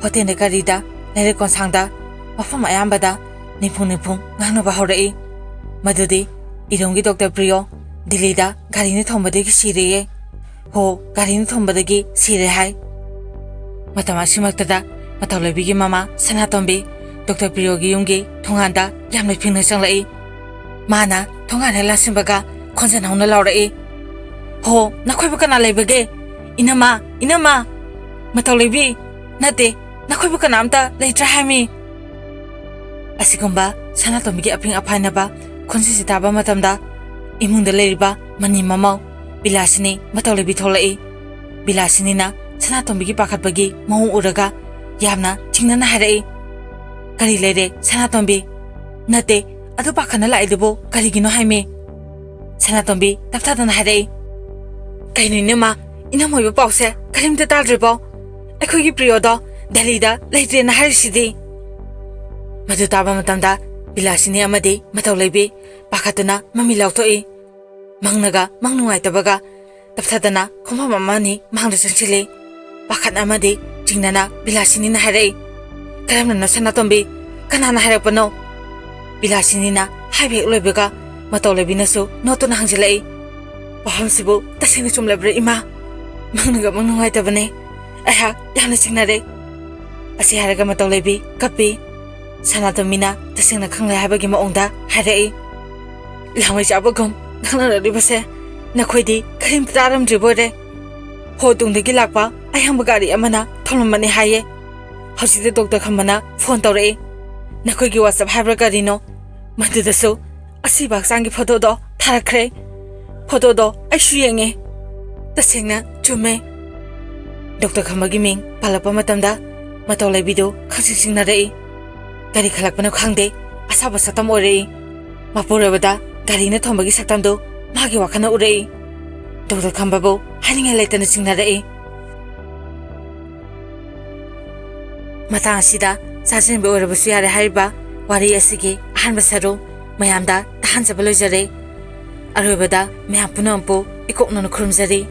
ꯍꯣꯇꯦꯜꯗ ꯒꯥꯔꯤꯗ ꯂꯩꯔꯛ ꯀꯣꯟꯁꯥꯡꯗ ꯃꯐꯝ ꯑꯌꯥꯝꯕꯗ ꯅꯤꯐꯨ ꯅꯤꯐꯨ ꯉꯥꯡꯅꯕ ꯍꯧꯔꯛꯏ꯫ ꯃꯗꯨꯗꯤ ꯏꯔꯣꯝꯒꯤ ꯗꯣꯛꯇꯔ ꯄ꯭ꯔꯤꯌꯣ ꯗꯤꯜꯂꯤꯗ ꯒꯥꯔꯤꯅ ꯊꯣꯝꯕꯗꯒꯤ ꯁꯤꯔꯦꯌꯦ꯫ ꯍꯣ, ꯒꯥꯔꯤꯅ ꯊꯣꯝꯕꯗꯒꯤ ꯁꯤꯔꯦ ꯍꯥꯏ꯫ ꯃꯇꯝ ꯑꯁꯤꯃꯛꯇꯗ ꯃꯇꯧ ꯂꯩꯕꯤꯒꯤ ꯃꯃꯥ ꯁꯅꯥꯇꯣꯝꯕꯤ ꯗꯣꯛꯇꯔ ꯄ꯭ꯔꯤꯌꯣꯒꯤ ꯌꯨꯝꯒꯤ ꯊꯣꯡꯒꯥꯟꯗ ꯌꯥꯝꯅ ꯐꯤꯡꯅ ꯆꯪꯂꯛꯏ꯫ ꯃꯥꯅ ꯊꯣꯡꯒꯥꯟ ꯍꯦꯛ ꯂꯥꯟꯁꯤꯟꯕꯒ ꯈꯣꯟꯖꯦꯜ ꯍꯧꯅ ꯂꯥꯎꯔꯛꯏ, "ꯍꯣ, ꯅꯈꯣꯏꯕꯨ ꯀꯅꯥ ꯂꯩꯕꯒꯦ? ꯏꯅꯝꯃ, ꯏꯅꯝꯃ! ꯃꯇꯧ ꯂꯩꯕꯤ! ꯅꯠꯇꯦ, ꯅꯈꯣꯏꯕꯨ ꯀꯅꯥꯝꯇ ꯂꯩꯇ꯭ꯔꯥ ꯍꯥꯏꯃꯤ?" ꯑꯁꯤꯒꯨꯝꯕ ꯁꯅꯥꯇꯣꯝꯕꯤꯒꯤ ꯑꯐꯤꯡ ꯑꯐꯥꯏꯅꯕ ꯈꯣꯟꯖꯦꯜꯁꯤ ꯇꯥꯕ ꯃꯇꯝꯗ ꯏꯃꯨꯡꯗ ꯂꯩꯔꯤꯕ ꯃꯅꯤ ꯃꯃꯧ ꯕꯤꯂꯥꯁꯤꯅꯤ ꯃꯇꯧ ꯂꯩꯕꯤ ꯊꯣꯛꯂꯛꯏ꯫ ꯕꯤꯂꯥꯁꯤꯅꯤꯅ ꯁꯅꯥꯇꯣꯝꯕꯤꯒꯤ ꯄꯥꯈꯠꯄꯒꯤ ꯃꯑꯣꯡ ꯎꯔꯒ ꯌꯥꯝꯅ ꯆꯤꯡꯅꯅ ꯍꯥꯏꯔꯛꯏ, "ꯀꯔꯤ ꯂꯩꯔꯦ ꯁꯅꯥꯇꯣꯝꯕꯤ? ꯅꯠꯇꯦ, ꯑꯗꯨ ꯄꯥꯈꯠꯅ ꯂꯥꯛꯏꯗꯨꯕꯨ ꯀꯔꯤꯒꯤꯅꯣ ꯍꯥꯏꯃꯤ?" ꯁꯅꯥꯇꯣꯝꯕꯤ ꯇꯞꯊꯥꯗꯅ ꯍꯥꯏꯔꯛꯏ, "ꯀꯩꯅꯣ ꯏꯅꯝꯃ, ꯏꯅꯝꯃ ꯑꯣꯏꯕ ꯄꯥꯎꯁꯦ ꯀꯔꯤꯝꯇ ꯇꯥꯗ꯭ꯔꯤꯕꯣ? ꯑꯩꯈꯣꯏꯒꯤ ꯄ꯭ꯔꯤꯌꯣꯗꯣ ꯗꯦꯜꯂꯤꯗ ꯂꯩꯇ꯭ꯔꯦꯅ ꯍꯥꯏꯔꯤꯁꯤꯗꯤ?" ꯃꯗꯨ ꯇꯥꯕ ꯃꯇꯝꯗ ꯕꯤꯂꯥꯁꯤꯅꯤ ꯑꯃꯗꯤ ꯃꯇꯧ ꯂꯩꯕꯤ ꯄꯥꯈꯠꯇꯨꯅ ꯃꯃꯤ ꯂꯥꯎꯊꯣꯛꯏ꯫ ꯃꯪꯅꯒ ꯃꯪ ꯅꯨꯡꯉꯥꯏꯇꯕꯒ ꯇꯞꯊꯗꯅ ꯈꯣꯡꯐꯝ ꯑꯃ ꯑꯅꯤ ꯃꯥꯡꯗ ꯆꯪꯁꯤꯜꯂꯤ꯫ ꯄꯥꯈꯠ ꯑꯃꯗꯤ ꯆꯤꯡꯅꯅ ꯕꯤꯂꯥꯁꯤꯅꯤꯅ ꯍꯥꯏꯔꯛꯏ, "ꯀꯔꯝꯅꯅꯣ ꯁꯅꯥꯇꯣꯝꯕꯤ? ꯀꯅꯥꯅ ꯍꯥꯏꯔꯛꯄꯅꯣ?" ꯕꯤꯂꯥꯁꯤꯅꯤꯅ ꯍꯥꯏꯕ ꯍꯦꯛ ꯂꯣꯏꯕꯒ ꯃꯇꯧ ꯂꯩꯕꯤꯅꯁꯨ ꯅꯣꯠꯇꯨꯅ ꯍꯪꯖꯤꯜꯂꯛꯏ, "ꯋꯥꯐꯝꯁꯤꯕꯨ ꯇꯁꯦꯡꯅ ꯆꯨꯝꯂꯕ꯭ꯔꯥ ꯏꯃꯥ? ꯃꯪꯅꯒ ꯃꯪ ꯅꯨꯡꯉꯥꯏꯇꯕꯅꯦ꯫ ꯑꯩꯍꯥꯛ ꯌꯥꯝꯅ ꯆꯤꯡꯅꯔꯦ꯫" ꯑꯁꯤ ꯍꯥꯏꯔꯒ ꯃꯇꯧ ꯂꯩꯕꯤ ꯀꯞꯄꯤ꯫ ꯁꯅꯥꯇꯣꯝꯕꯤꯅ ꯇꯁꯦꯡꯅ ꯈꯪꯂꯦ ꯍꯥꯏꯕꯒꯤ ꯃꯑꯣꯡꯗ ꯍꯥꯏꯔꯛꯏ, "ꯂꯥꯡꯃꯩ ꯆꯥꯕꯒꯨꯝ ꯉꯥꯡꯅꯔꯛꯂꯤꯕꯁꯦ ꯅꯈꯣꯏꯗꯤ ꯀꯔꯤꯝꯇ ꯇꯥꯔꯝꯗ꯭ꯔꯤꯕ ꯑꯣꯏꯔꯦ꯫ ꯍꯣ ꯇꯨꯡꯗꯒꯤ ꯂꯥꯛꯄ ꯑꯌꯥꯡꯕ ꯒꯥꯔꯤ ꯑꯃꯅ ꯊꯣꯝꯂꯝꯕꯅꯤ ꯍꯥꯏꯌꯦ꯫ ꯍꯧꯖꯤꯛꯇ ꯗꯣꯛꯇꯔ ꯈꯝꯕꯅ ꯐꯣꯟ ꯇꯧꯔꯛꯏ꯫ ꯅꯈꯣꯏꯒꯤ WhatsApp ꯍꯥꯏꯕ꯭ꯔꯥ ꯀꯔꯤꯅꯣ, ꯃꯗꯨꯗꯁꯨ ꯑꯁꯤꯕ ꯍꯛꯆꯥꯡꯒꯤ ꯐꯣꯇꯣꯗꯣ ꯊꯥꯔꯛꯈ꯭ꯔꯦ꯫ ꯐꯣꯇꯣꯗꯣ ꯑꯩꯁꯨ ꯌꯦꯡꯉꯦ꯫ ꯇꯁꯦꯡꯅ ꯆꯨꯝꯃꯦ꯫" ꯗꯣꯛꯇꯔ ꯈꯝꯕꯒꯤ ꯃꯤꯡ ꯄꯜꯂꯛꯄ ꯃꯇꯝꯗ ꯃꯇꯧ ꯂꯩꯕꯤꯗꯨ ꯈꯪꯁꯤꯡ ꯁꯤꯡꯅꯔꯛꯏ꯫ ꯀꯔꯤ ꯈꯜꯂꯛꯄꯅꯣ ꯈꯪꯗꯦ, ꯑꯁꯥꯕ ꯁꯛꯇꯝ ꯑꯣꯏꯔꯛꯏ꯫ ꯃꯄꯨꯔꯣꯏꯕꯗ ꯒꯥꯔꯤꯅ ꯊꯣꯝꯕꯒꯤ ꯁꯛꯇꯝꯗꯨ ꯃꯥꯒꯤ ꯋꯥꯈꯜꯅ ꯎꯔꯛꯏ꯫ ꯗꯣꯛꯇꯔ ꯈꯝꯕꯕꯨ ꯍꯥꯏꯅꯤꯡꯉꯥꯏ ꯂꯩꯇꯅ ꯆꯤꯡꯅꯔꯛꯏ꯫ ꯃꯇꯥꯡ ꯑꯁꯤꯗ ꯆꯥꯁꯤꯟꯕ ꯑꯣꯏꯔꯕꯁꯨ ꯌꯥꯔꯦ ꯍꯥꯏꯔꯤꯕ ꯋꯥꯔꯤ ꯑꯁꯤꯒꯤ ꯑꯍꯥꯟꯕ ꯁꯔꯨꯛ ꯃꯌꯥꯝꯗ ꯇꯥꯍꯟꯖꯕ ꯂꯣꯏꯖꯔꯦ꯫ ꯑꯔꯣꯏꯕꯗ ꯃꯌꯥꯝ ꯄꯨꯝꯅꯃꯛꯄꯨ ꯏꯀꯣꯛꯅꯅ ꯈꯨꯔꯨꯝꯖꯔꯤ꯫